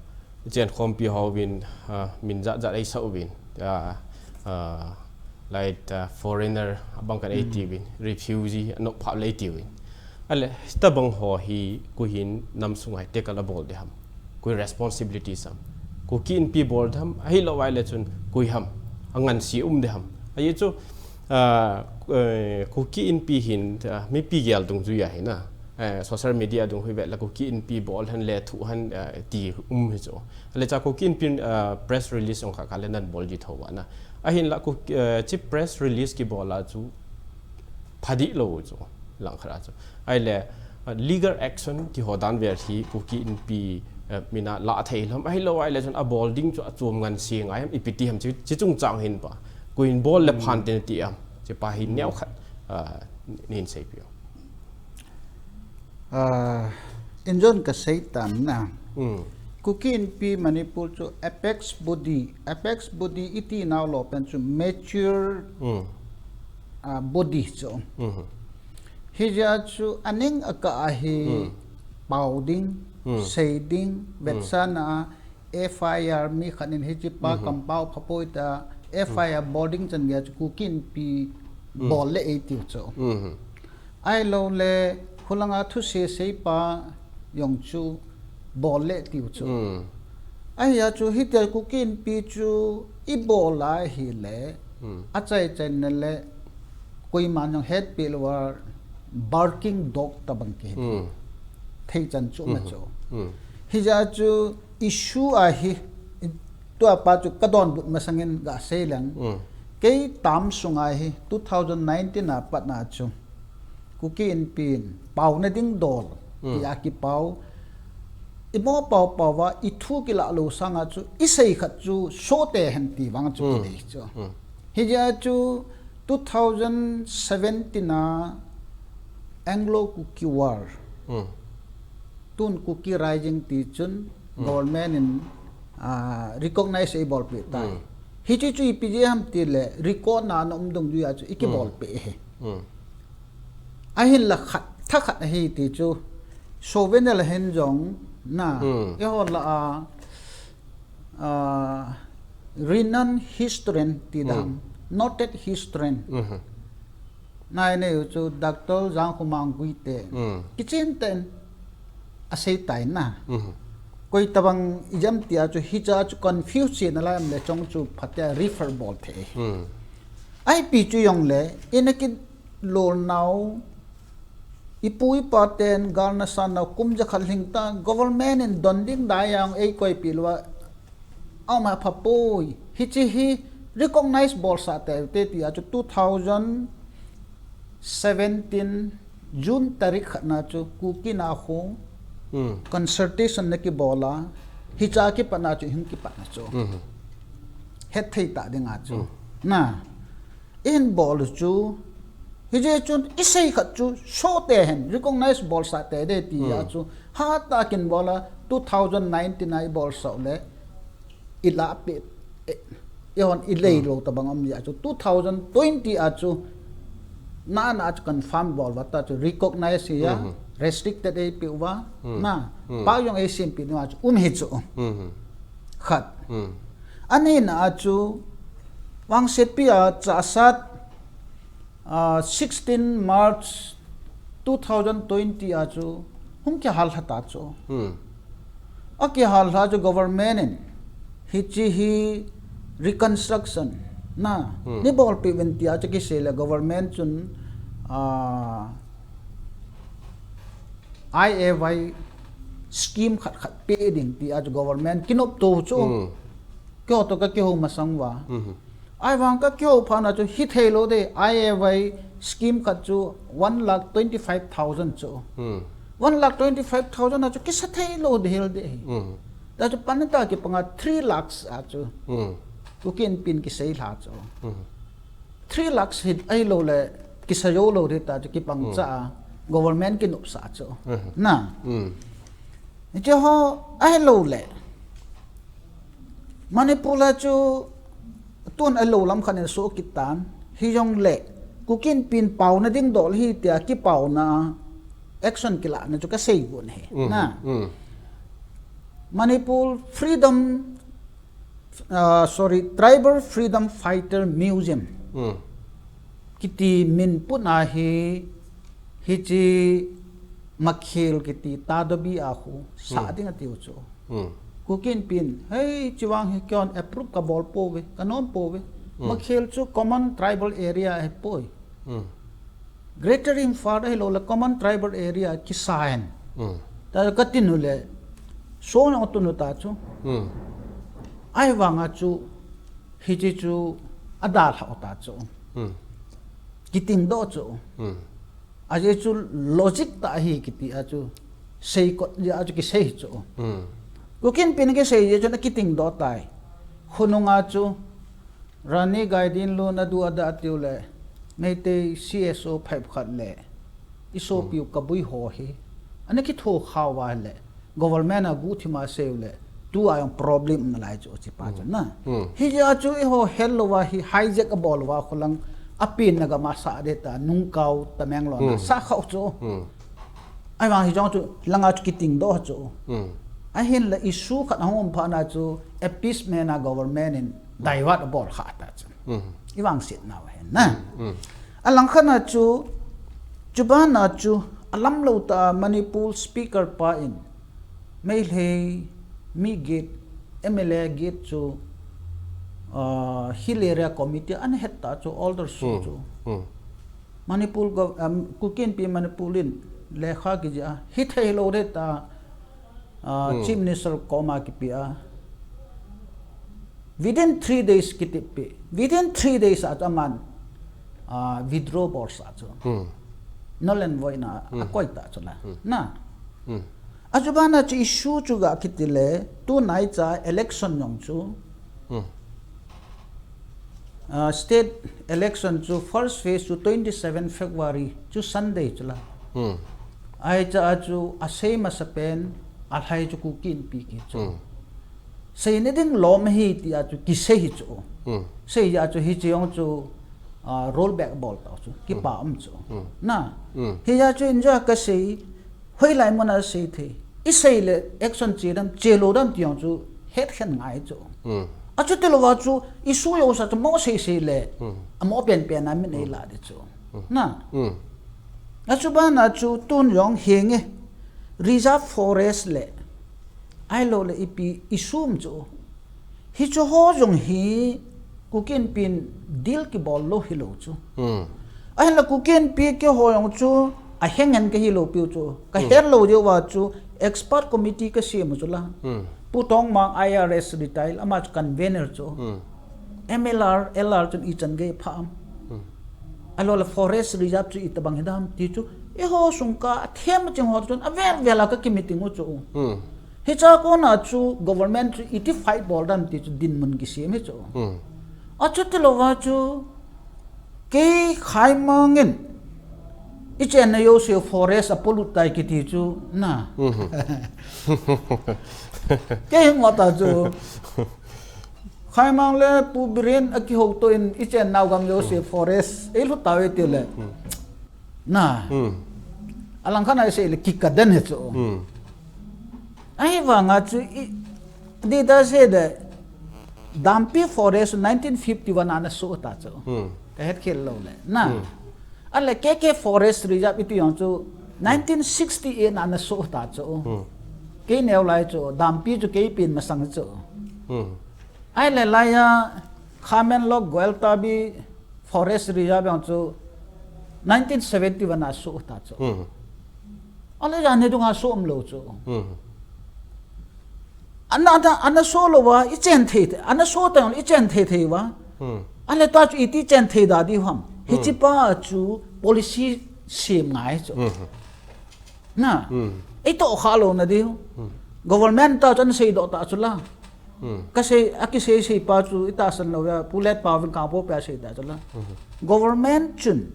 i chen khompi ho vin, ah, min jat jat ei sa uvin. Ah, ah, like, ah, foreigner, abang kan ei Hmm. ti uvin, refugee, anop phah le ei ti uvin. Ahile, hitabang ho hi, koi hin nam sunga hi tackle a bol de ham. Koi responsibility sam. Kuki Inpi bol de ham, ahilou vai le chun koi ham. Angansi um de ham. Ahi chu, ah, eh, Kuki Inpi hin, ah, mipi gel dungjuia hi na. Eh, social media dung hi ve la Kuki Inpi bol hen le thu hen, eh, ti um hi chu. Ahile cha Kuki Inpi, ah, press release ong kha kha le nan bol ji tho va na. Ahin la Kuki, eh, chi press release kibol a chu, phadih lou chu, langkhat a chu. Ahile, uh, legal action kiho dan vel hi Kuki Inpi, uh, min a la thei lou ham, ahilou ahile chun a bol ding chu a chom ngansi ngai ham, ipi ti ham chi, chi chungchang hin pa. Koi in bol le Hmm. phan tin ti ham, chi pa hi Hmm. neo khat, uh, nin sei piu. Ah, injon ka sei tan na. Hmm. Kuki Inpi Manipur chu apex body, apex body iti nau lo pen chu mature, Hmm. ah, body chu. Hmm. Hijeh a chu aning akah a hi Hmm. pao ding, Hmm. sei ding, Hmm. vetsahna a F I R mi khat in hichi pa Hmm. kampao phapoi ta, F I R bol ding chan gei a chu Kuki Inpi Hmm. bol le ei tiu chu. Hmm. Ahilou le, khulanga thusei seipa jong chu bol le tiu chu. Hmm. Ahia chu hitia Kuki Inpi chu i bol a hile, Hmm. achai chaina le, koiman jong hetpeh lou a barking dog tabang kihi. Hmm. Thei chan chu ma Hmm. chu. Hmm. Hijeh a chu issue a hi, i, Tua pa chu ka donbut masangin ga sei leng. Kei term sunga hi two thousand nineteen a pat na chu Kuki Inpi in pauna ding dol ti a kipau. I mo pau pau va i thu kila lo sanga chu i sei khat chu sote hen ti vang chu kidei chu. Hijeh a chu two thousand seventeen a Anglo Kuki War. Tun Kuki Rising ti chun government in ah, recognize ei bolpeh tai. Hichu chu ipi jeh ham ti le record na na um dungjuia chu i kibolpeh hi. Ahinla khat, tha khat ahi ti chu souvenir la hin jong na, eiho la a, ah, renowned historian ti dam, noted historian. Nai nei u chu Doctor Jangkhomang Guite. Kichen ten asei tai na. Koi tabang ijam tia chu hicha chu confuse na lai am le chong chu phatea refer bol thei. Ipi chu jong le, ina kilol nau, ipu ipa ten galna san nau kum jakhat lhing ta, government in don ding dai jong ei koipeh lou a, ama pha poi. Hiche hi recognize bolsah tei u te tia chu two thousand seventeen June tarik khat na chu Kuki na khu consultation na kibol a, hicha kipat na chu hung kipat na chu. Hetthei ta ding a chu. Na. Ihin bol u chu, hijeh chun i sei khat chu sote hen, recognize bolsah tei de tia chu. Hatah a kin bol a, two thousand nineteen a i bolsah u le, i lah peh, eh, eihon i lei lou tabang um jeh a chu, two thousand twenty a chu, na na chu confirm bol uva ta chu, recognize hia, restricted ei peh uva, na, pa jong ei sempeh uva chu, um hi chu. Khat. Ani na a chu, vangsetpi a Chassad, ah, sixteen March two thousand twenty a chu hung kihal lha ta chu. A kihal lha chu government in hiche hi reconstruction na, nei bolpeh uvin tia chu kisei le government chun, ah, I A Y scheme khat khat pe ding tia chu government kinop to chu. Keiho to ka kihou masang uva. Ahivang ka kihou phat na chu hithei lou de, I A Y scheme khat chu one lakh twenty-five thousand chu. One lakh twenty-five thousand a chu kisa thei lou de hel de hi. Ta chu pan ta kipanga three lakhs a chu. Kuki Inpi in kisei lha chu. Three lakhs hi ahilou le, kisa jou lou de ta chu kipang cha a, government kinopsah chu. Na. Hiche ho ahilou le, Manipur a chu tun a lou lam khat in soh kit tan, hijong le, Kuki Inpi in pauna ding dol hi tia kipauna action kilah na chu ka sei gon hi. Na. Manipur Freedom, ah, sorry, Tribal Freedom Fighter Museum kiti min put na hi, hiche Makhel kiti Tadobi a khu sah ding ati u chu. Kuki Inpi in, hei, chuvang hi keiho in approve ka bol pouve, ka nom pouve. Makhel chu common tribal area ahi poi. Greater Imphal ahilou le common tribal area kisa hen. Ta ka tin u le, so na tun u ta chu. Ahivang a chu, hiche chu adalha u ta chu. Kiting doh chu. Ajeh chu logic tah ahi kiti a chu, seikot jeh a chu kisei chu. Kuki Inpi in kisei jeh chun akiting doh tai. Khonung a chu, Rani Gaidinliu nadu ada tiu le, Meitei C S O phaip khat le, i sopiu Kabui ho hi, ana kitho khau va le, government a guhthim a sei u le, tua jong problem na lai chu, chi pa chu na. Hijeh a chu eiho hel lou va hi hijack a bol va khu lang, a pen na gam a sah de ta, Nungkau, Tamenglong a sah khau chu. Ahivang hijong chu, langa chu kiting doh chu. Ahin le issue khat ahung um phat na chu, appeasement a government in divert a bol kha ta chu. I vangset nau hen na. A lang khat na chu, chuban a chu, alam lou ta Manipur speaker pa in, Meitei mi get, M L A get chu, ah, Hill Area Committee ana het ta chu, order su chu. Manipur gov-, um, Kuki Inpi Manipur in lekha kijih a, hithei lou de ta, ah, Chief Minister koma kipe a. Within three days kitipi. Within three days a chu aman, ah, withdraw bol sa chu. Hmm. Null and void na, hmm, akoi ta chu la. Hmm. Na. Hmm. Achu bana chu issue chu ga kiti le, tunai cha election jong chu. Hmm. Ah, state election chu first phase chu twenty-seven February chu Sunday chu la. Hmm. Ahi cha a chu asei masapen, alhai chu Kuki Inpi kihi chu. Hmm. Seina ding lom ahi tia chu kisei hi chu. Hmm. Sei a chu hiche jong chu, ah, roll back bol tau chu. Kipa um chu. Hmm. Na. Hmm. Hia chu injo kasei, hoilai muna sei thei. Isei le action che dam, che lou dam ti jong chu hetkhen ngai chu. Hmm. Achuti louva chu issue jouse chu mo sei sei le. Hmm. Amo penpen a min ei la di chu. Hmm. Na. Hmm. Achu bana chu tun jong hinge reserve forest le, ahilou le ipi issue um chu. Hichu ho jong hi Kuki Inpi in deal kibol lou hilou chu. Hmm. Ahinla Kuki Inpi keiho jong chu ahengen kahi lou piu chu. Ka, hmm, het lou diu va chu expert committee kasem u chu la. Hmm. Pu Tongmang I R S retire, ama chu convener chu. Hmm. M L R, L R chun ichan gei pha am. Hmm. Ahilou le forest reserve chu itobang hidam ti chu. Eiho sung ka athem ching ho chun avel vel a ka kimeeting u chu. Hmm. Hicha kona chu government chu iti fight bol dam ti chu dinmun kisem hi chu. Hmm. Achuti louva chu kei Khaimang in ichenna jouse forest a pollute tai kiti chu na. Hmm. Kei hung ta chu. Khaimang le Pu Biren akihouto in ichennau gam jouse forest eilhu tauve tile. Hmm. Na. Hmm. Alangkhat a isei le kikah den hi chu. Hmm. Ahivanga chu i, di ta se de, Dampi Forest nineteen fifty-one a ana soh ta chu. Hmm. Ka hetkhel lou le. Na. Hmm. Ahile K K Forest Reserve iti jong chu nineteen sixty-eight a ana soh ta chu. Hmm. Kei neo lai chu, Dampi chu kei pen masang chu. Hmm. Ahile laiya Khamenlok Gweltabi Forest Reserve jong chu nineteen seventy-one a soh ta chu. Hmm. Ahile jani dunga soh um lou chu. Hmm. Ana, ana, ana soh louva, ichen thei, ana soh teng ichen thei thei uva. Hmm. Ahile ta chu iti chen thei da diu ham. Hmm. Hiche pa chu policy sem ngai chu. Hmm. Na. Hmm. Eitoh kha louna diu. Hmm. Government ta chu ana seidoh ta chu la. Hmm. Kasei, akisei sei pa chu itahsan lou uva, Pu Letpao vin Kangpokpi a sei ta chu la. Hmm. Government chun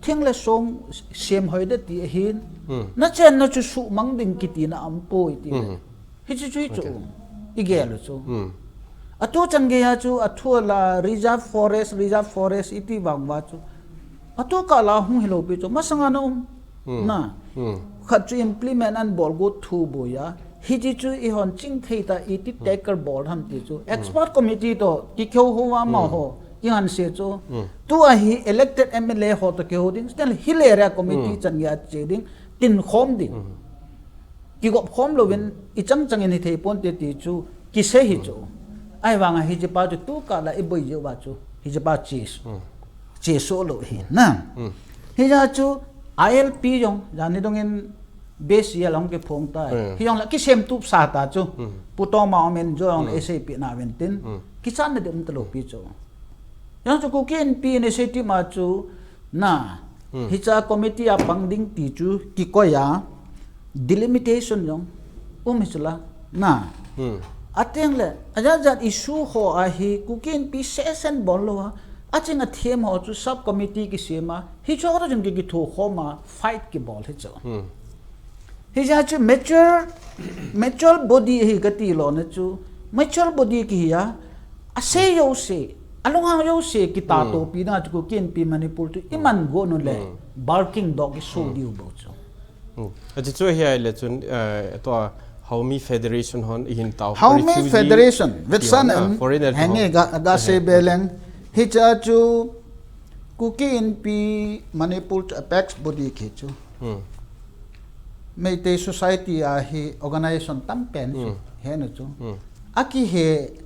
thing le song sem hoi de ti ahin. Hmm. Nachenna chu suhmang ding kitina aumpoi ti. Hmm. Hiche chu hi chu. Okay. Igel u chu. Hmm. Atu chan geiya chu athu ala reserve forest, reserve forest iti vang uva chu. Atu kah la hung hilou pi chu. Masanga ana um. Hmm. Na. Hmm. Khat chu implement ana bol got thu boiya. Hiche chu eihon ching thei ta iti, hmm, tackle bol ham ti chu. Hmm. Expert committee toh kikihou uva, hmm, amaho. Ihan se chu. Hmm. Tua hi elected M L A ho toh kihou ding. Still hill area committee, hmm, chan geiya che ding. Tin khom ding. Hmm. Kigop khom louvin, hmm, ichang chang in hithei ponte ti chu, kisei hi chu. Hmm. Ahivanga hiche pa chu tu kah la iboi jeh uva chu, hiche pa che, hmm, che soh lou hi na. Hmm. Hijeh a chu I L P jong, jani dongin base a long kiphong ta. Hmm. Hijong le kisem tup sa ta chu. Hmm. Pu Tongmang um in jong le, hmm, S A P na ven tin. Hmm. Kichatna ding um talou pi chu. Jong chu Kuki Inpi initiative ma chu na, hmm, hicha committee a pang ding ti chu kikoi a, delimitation jong um hi chu la, na. Hmm. Ateng le, ajat jat issue ho a hi Kuki Inpi session bol lou a, aching athem ho chu sub committee kisem a, hicho ho chun ki, kitho khom a, fight kibol hi chu. Hmm. Hijeh a chu mature, mature body hi kati lou na chu, mature body kihi a, asei jouse, alunghang jouse, kita, hmm, topi na chu Kuki Inpi Manipur chu, hmm, iman got nu le, hmm, barking dog i so, hmm, diu bou chu. Hmm. Achu chu hi ahile chun, eh, tua Haomi Federation hon ihin tao. Haomi refugee Federation, ti vetsan hon, ah, em, foreigner ti henge hon. Ga, ga, eh, sei be leng. Hicha chu Kuki Inpi Manipur chu apex body kihi chu. Hmm. Meitei society a hi organization tampen chu, hmm, henu chu. Hmm. Akihe,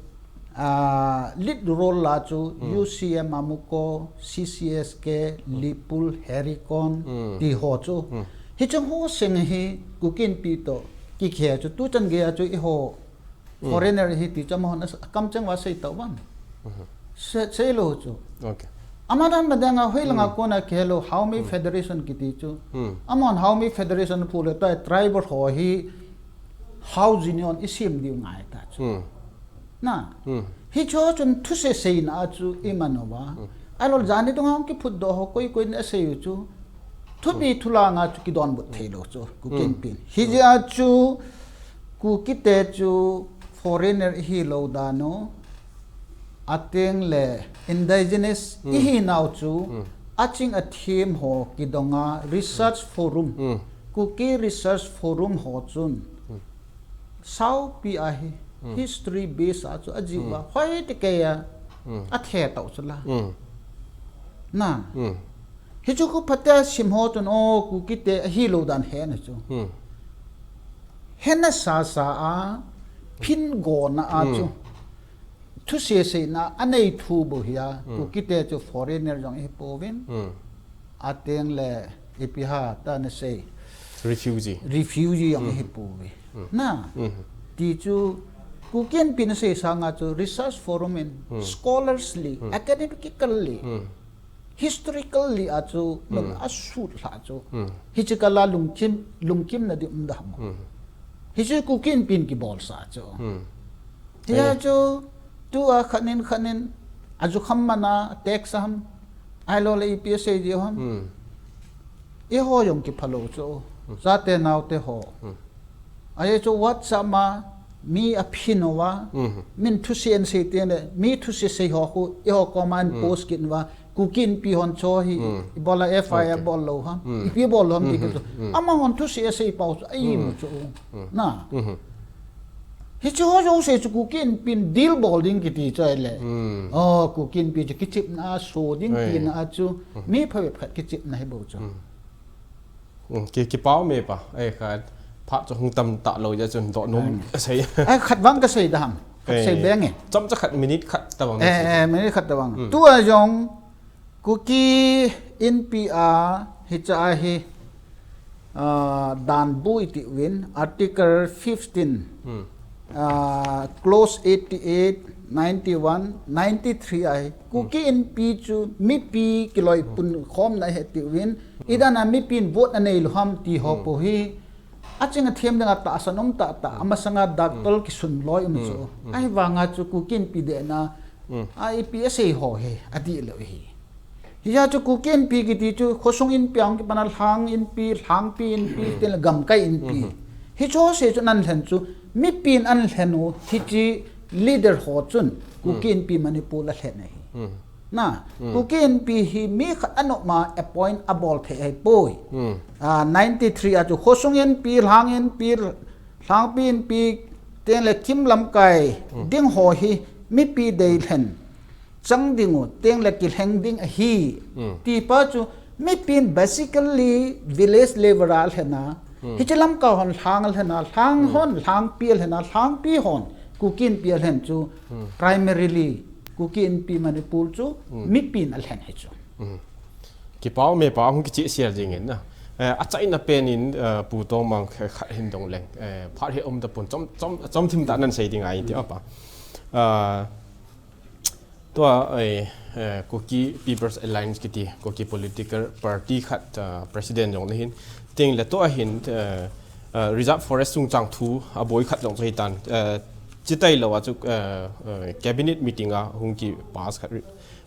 ah, lead role la chu, hmm, U C M Amuko, C C S K, hmm, Lipul, Herikon, hmm, ti ho chu. Hmm. Hiche ho seng hi Kuki Inpi toh kikhe chu, tu chan geiya chu eiho foreigner hi ti chu amahon a kamcheng va sei tau vang. Se, sei lou chu. Okay. Ama dan ma dang a hoi langa kona kihelo, Haomei Federation kiti chu. Amahon Haomei Federation phu le tai tribal ho hi Hao Union i sem diu ngai ta chu. Na. Hi chu chun thusei seina chu i man uva. Ahilou jani tung hong kiphut doh ho koi koi in a sei u chu. Thupi thulanga chu kidonbut thei lou chu. Kuki Inpi. Hi jeh a chu Kuki te chu foreigner i hi lou dan u. Ateng le indigenous i hi nau chu. Aching athem ho kidonga research forum. Kuki Research Forum ho chun. Saupi a hi history base a chu a jiu va hoi ti kei a a the tau chu la. Na. Hi chu khu phatea sim ho chun o Kuki te a hi lou dan he na chu. He na sa sa a phin go na a chu. Thusei seina a nei thu bou hi a, Kuki te chu foreigner jong i hi pouvin. Ateng le ipi ha ta na sei. Refugee. Refugee jong i hi pouve. Na. Ti chu Kuki Inpi na sei sanga chu research forum in, scholarly, academically, historically a chu, nun a sut hla chu. Hi chu kala lungkim, lungkim na di um da mo. Hi chu Kuki Inpi in kibol sa chu. Hi a chu, tu a khanin khanin, a ju kham mana, text ham, ahilou le ipi a sei diu ham. I ho jong kiphalou chu, chate naote ho. Ahi chu WhatsApp ma, mi a phin uva, min thusei an sei te le, mi thusei sei ho khu, i ho koma an post kin uva, Kuki Inpi hon cho hi, i bola F I R bol lou ham, ipi bol lou ham ti kit chu. Amahon thusei a sei pau chu, a i mu chu. Na. Hi chu ho jouse chu Kuki Inpi in deal bol ding kiti chu ahile. O, Kuki Inpi chu kichepna a so ding tina a chu, mi phabep khat kichepna hi bou chu. Ki, kipah me pa, ei khat, phat chu hung tam ta lou jeh chun doh nom a sei. Ai, khat vang ka sei da ham. Khat sei beng e. Chomcha khat minute khat ta vang. Eh, minute khat ta vang. Tu a jong, Kuki Inpi a, hicha a hi, ah, dan bu i ti uvin, Article fifteen, ah, Clause eighty-eight, ninety-one, ninety-three a hi. Kuki Inpi chu mipi kiloipun khomna hi ti uvin, i dan a mipin vote a nei lou ham ti ho po hi. Aching athem dinga tahsan um tah tah, amasanga doctor kisun loi um chu. Ahivanga chu Kuki Inpi dena, a ipi a sei ho hi, a dih lou hi. Hia chu Kuki Inpi kiti chu, khosung inpi a hung kipan a Lhang Inpi, Lhangpi Inpi, tin le Gamkai Inpi. Hi chu sei chu nan lhen chu, mipin an lhen u, hichi leader ho chun, Kuki Inpi Manipur la lhen ahi. Na, Kuki Inpi hi mi khat a nop ma appoint a bol thei ahi poi. Ah, ninety-three a chu khosung Inpi, Lhang Inpi, Lhangpi Inpi, teng le Kim lamkai, ding ho hi mipi dei lhen. Chang ding u, teng le kilheng ding ahi. Ti pa chu mipin basically village level a lhen a. Hichi lamkai hon Lhang a lhen a, Lhang hon Lhangpi a lhen a, Lhangpi hon Kuki Inpi a lhen chu primarily Kuki Inpi Manipur chu mipin a lhen hi chu. Kipah me pa hung kichih sial jing in na. Eh, a chaina pen in, eh, Pu Tongmang khat hin dong leng. Eh, phat hi um ta pun chom, chom, chom thim ta nan sei ding ai ti apa. Ah, tua, eh, eh, Kuki People's Alliance kiti, Kuki political party khat, ah, president jong na hin. Ting le tua hin, eh, eh, reserve forest sung chang thu, a boi khat jong chu hi tan. Eh, chitai lo a chu, eh, eh, cabinet meeting a hung ki pass khat ri-,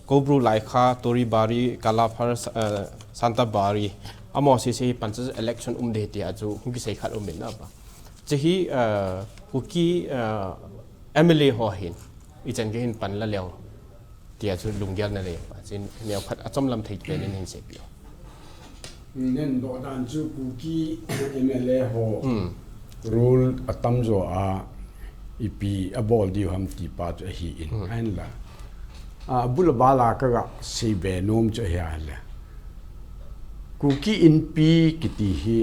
Koubru, Laikha, Toribari, Kalapahar, Sa-, eh, Santabari, amaho sese hi panchayat election um ding tia chu hung kisei khat um in apa. Chehi, eh, Kuki, eh, M L A ho hin, ichan gei hin pan la leo, tia chu lunggel na le apa. Chin neo khat achom lam thei pen in hin sei peh o. Nen doh dan chu Kuki M L A ho role atam jo a ipi abol diu ham ti pa chu ahi in. Ahin la. A, bula bala ka ga sei be nom chu ahi a le. Kuki Inpi kiti hi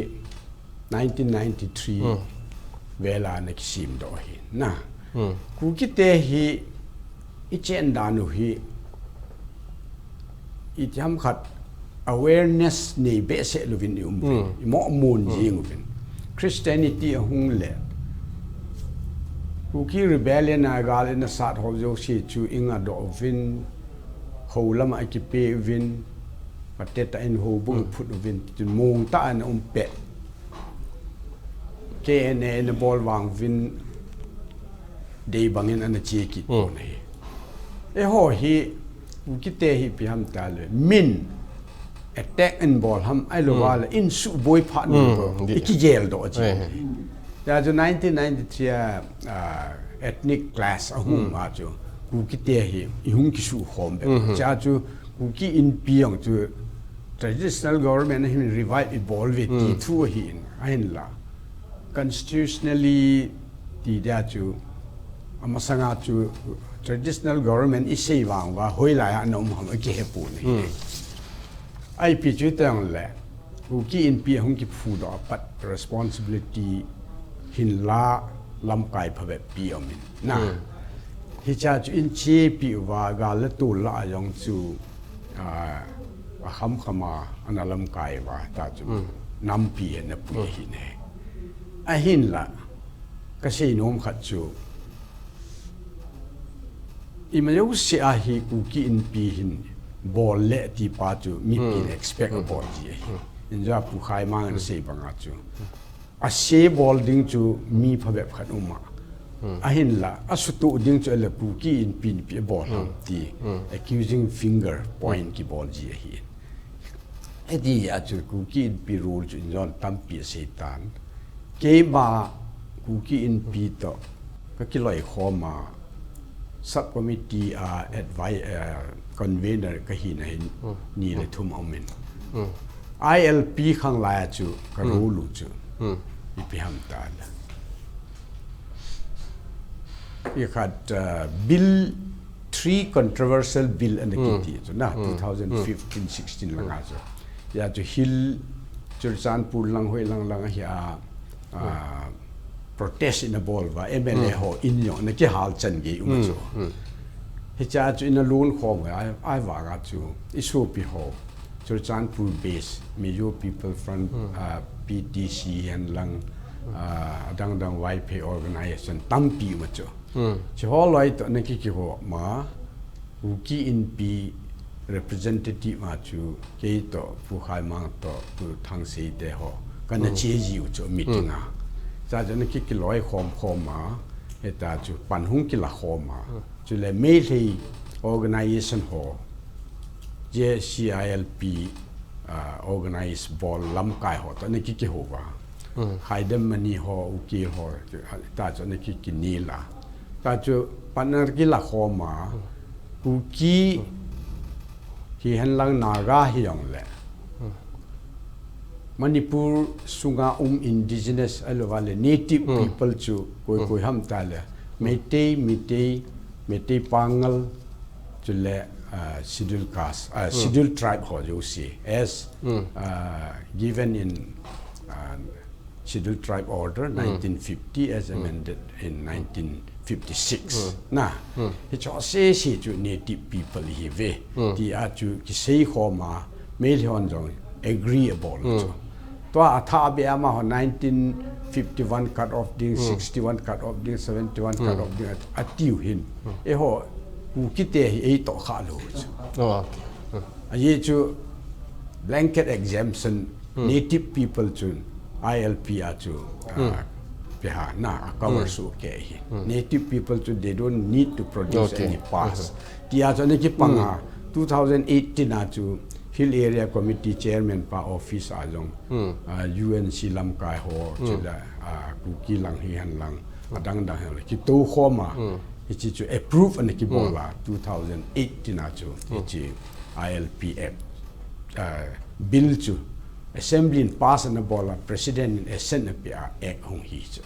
nineteen ninety-three vela na kisim doh hi. Na. Kuki te hi i chen dan u hi i thiam khat awareness nei behseh louvin i um uvin, i mo mun jing uvin. Christianity a hung le Kuki Rebellion a gal in asat ho jouse chu inga doh uvin, hou lama akipe uvin, pate tah in houbung phut uvin, chu mong tah in aum pet. K N A in abol vang uvin, dei bangin ana che kit pon ahi. Eiho hi, Kukite hi ipi ham tile, min attack in bol ham, ahilou vale, in suboi phat ni ko, ikigel doh a chi. Tia chu nineteen ninety-three a, ah, ethnic clash ahung ma chu, Kukite hi ihung kisu khom be. Tia chu Kuki Inpi jong chu traditional government hin revive ibol ve ti thu ahin, ahinla constitutionally ti dia chu, amasanga chu traditional government isei vang uva, hoilai a ana um ham akihe pon ahi. Ipi chu teng le, Kuki Inpi ahung kiphudoh a pat responsibility hinla lamkai phabep pi aum in. Na, hicha chu in chepi uva, gal le tol lah a jong chu, ah, akham kham a ana lamkai uva, ta chu nampi ana pui ahi ne. Ahinla, kasei nom khat chu, ima jouse a hi Kuki Inpi hin bol le ti pa chu mipin expect abol ji ahi. Inja Pu Khaimang in asei banga chu, ase bol ding chu mi phabep khat um a. Ahinla, asutoh ding chu ahile Kuki Inpi in ipi abol ham ti accusing finger point kibol ji ahi. Hiti a chu Kuki Inpi role chu injong tampi asei tan. Keima Kuki Inpi toh kakiloi khom a, subcommittee a advi-, eh, convener kahina hin ni le thum aum in. I L P khang lai a chu ka role u chu ipi ham tile, i khat, uh, bill, three controversial bill ana kiti chu na, two thousand fifteen sixteen langa chu. Hia chu Hill, Churachandpur lang, hoi lang lang ahi a, ah, protest in abol uva, M L A ho in jong ana kihal chan gei um chu. Hicha chu in alon khom uva, ahivanga chu isopi ho, Churachandpur base, Mizo People Front, ah, P T C hen lang, ah, adang dang Vaiphei organization tampi um a chu. Hiche ho loi toh ana kikiho ma, Kuki Inpi representative ma chu, kei toh, Pu Khaimang toh, Pu Thangseite ho, kana che jiu chu meeting a. Cha chu ana kikiloi khom khom ma, hita chu pan hung kila khom ma. Chule Meitei organization ho, J C I L P, ah, organize bol lamkai ho toh ana kikiho uva. Khaidam Mani ho, Ukil ho, ta chu ana kikinel a. Ta chu pan ana kila khom a, Kuki hihen lang Naga hijong le, Manipur sunga um indigenous ahilouva le native people chu koi koi ham tile, Meitei, Meitei, Meitei Pangal, chule, ah, schedule caste, ah, schedule tribe ho jouse, as, ah, given in, ah, Scheduled Tribe Order nineteen fifty as amended in nineteen fifty-six. Na, hiche ho sese chu native people ihiuve. Tia chu kisei khom a, Meitei hon jong agree abol chu. Tua athah beh a amaho nineteen fifty-one cut off ding, sixty-one cut off ding, seventy-one cut off ding, a, atiu hin. Eiho, Kukite hi eitoh khalou chu. Oh, okay. Ajeh chu blanket exemption, native people chun I L P a chu, ah, ipi ham, a cover soh kei hi. Native people chu they don't need to produce any pass. Tia chu ana kipang a, two thousand eighteen a chu Hill Area Committee Chairman pa office a jong, ah, U N C lamkai ho, chule, ah, Kuki lang hihen lang, adang dang hen lang kitou khom a, hiche chu approve ana kibol a, two thousand eighteen a chu, hiche I L P Act, ah, bill chu Assembly in pass ana bol a, President in assent ana pe a, Act hung hi chu.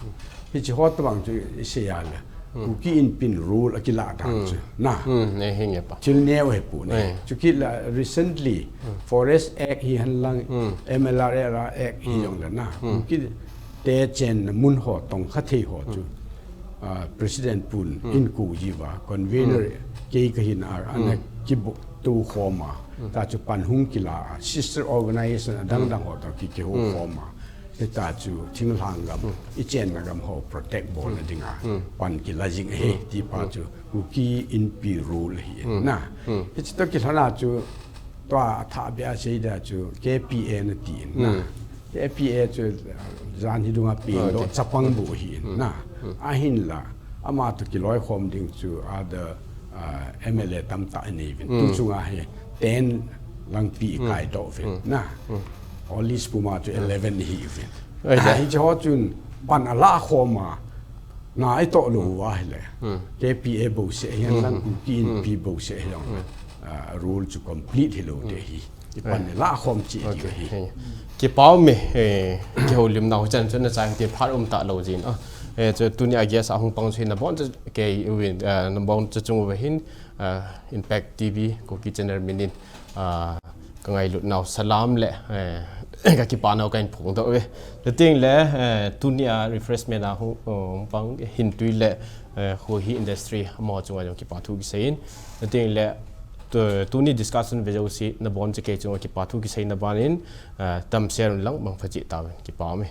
Hiche ho tobang chu isei a le, Kuki Inpi in rule akilah dan chu. Na. Thil neo hepu ne. Chukit le recently, Forest Act hihen lang, M L R Act hijong le na. Kukite chenna mun ho, tongkha thei ho chu. Ah, President pun in kou jiuva, convener kei kahin a, ana kibuhtou khom a, ta chu pan hung kila a, sister organization adang dang ho toh ki, kihou khom a. Hita chu thinglhang gam, i chenna gam ho protect bolna dinga pan kila jing ahi, ti pa chu Kuki Inpi rule ahi na. Hichi toh kilhona chu tua athah beh a seida chu K P A nati in na. K P A chu jan hi dunga pengdoh chapang bu ahi na. Ahinla ama toh kiloikhom ding chu other M L A tamtah anei uvin. Tu chunga hi ten Langpi i kaidoh uvin na. All East puma chu eleven ihi uvin. Hichi ho chun pan alah khom a, na itoh lou uva ahile K P A bouseh hihen lang, Kuki Inpi bouseh hihen lang, rule chu complete hilou ding ahi. Ipan ilah khom cheh diu ahi. Kipa ume, kihoulimnau chan chu nachai hung tin phat um talou jin. Chu tunia guest a hung pang chu hi nabonchauva kei uvin, nabonchau chung uva hin, Impact T V Kuki Channel minin kangailutnau salam le kakipanau kahin phongdoh uve. Chutengle tunia refreshment a hung pang Hintui le Khohi Industry amaho chunga jong kipa thu kiseiyin. Chutengle tuni discussion ve jouse nabonchau kei chunga kipa thu kiseina banin, damsel unlang mangpha cheh tauvin, kipa ume.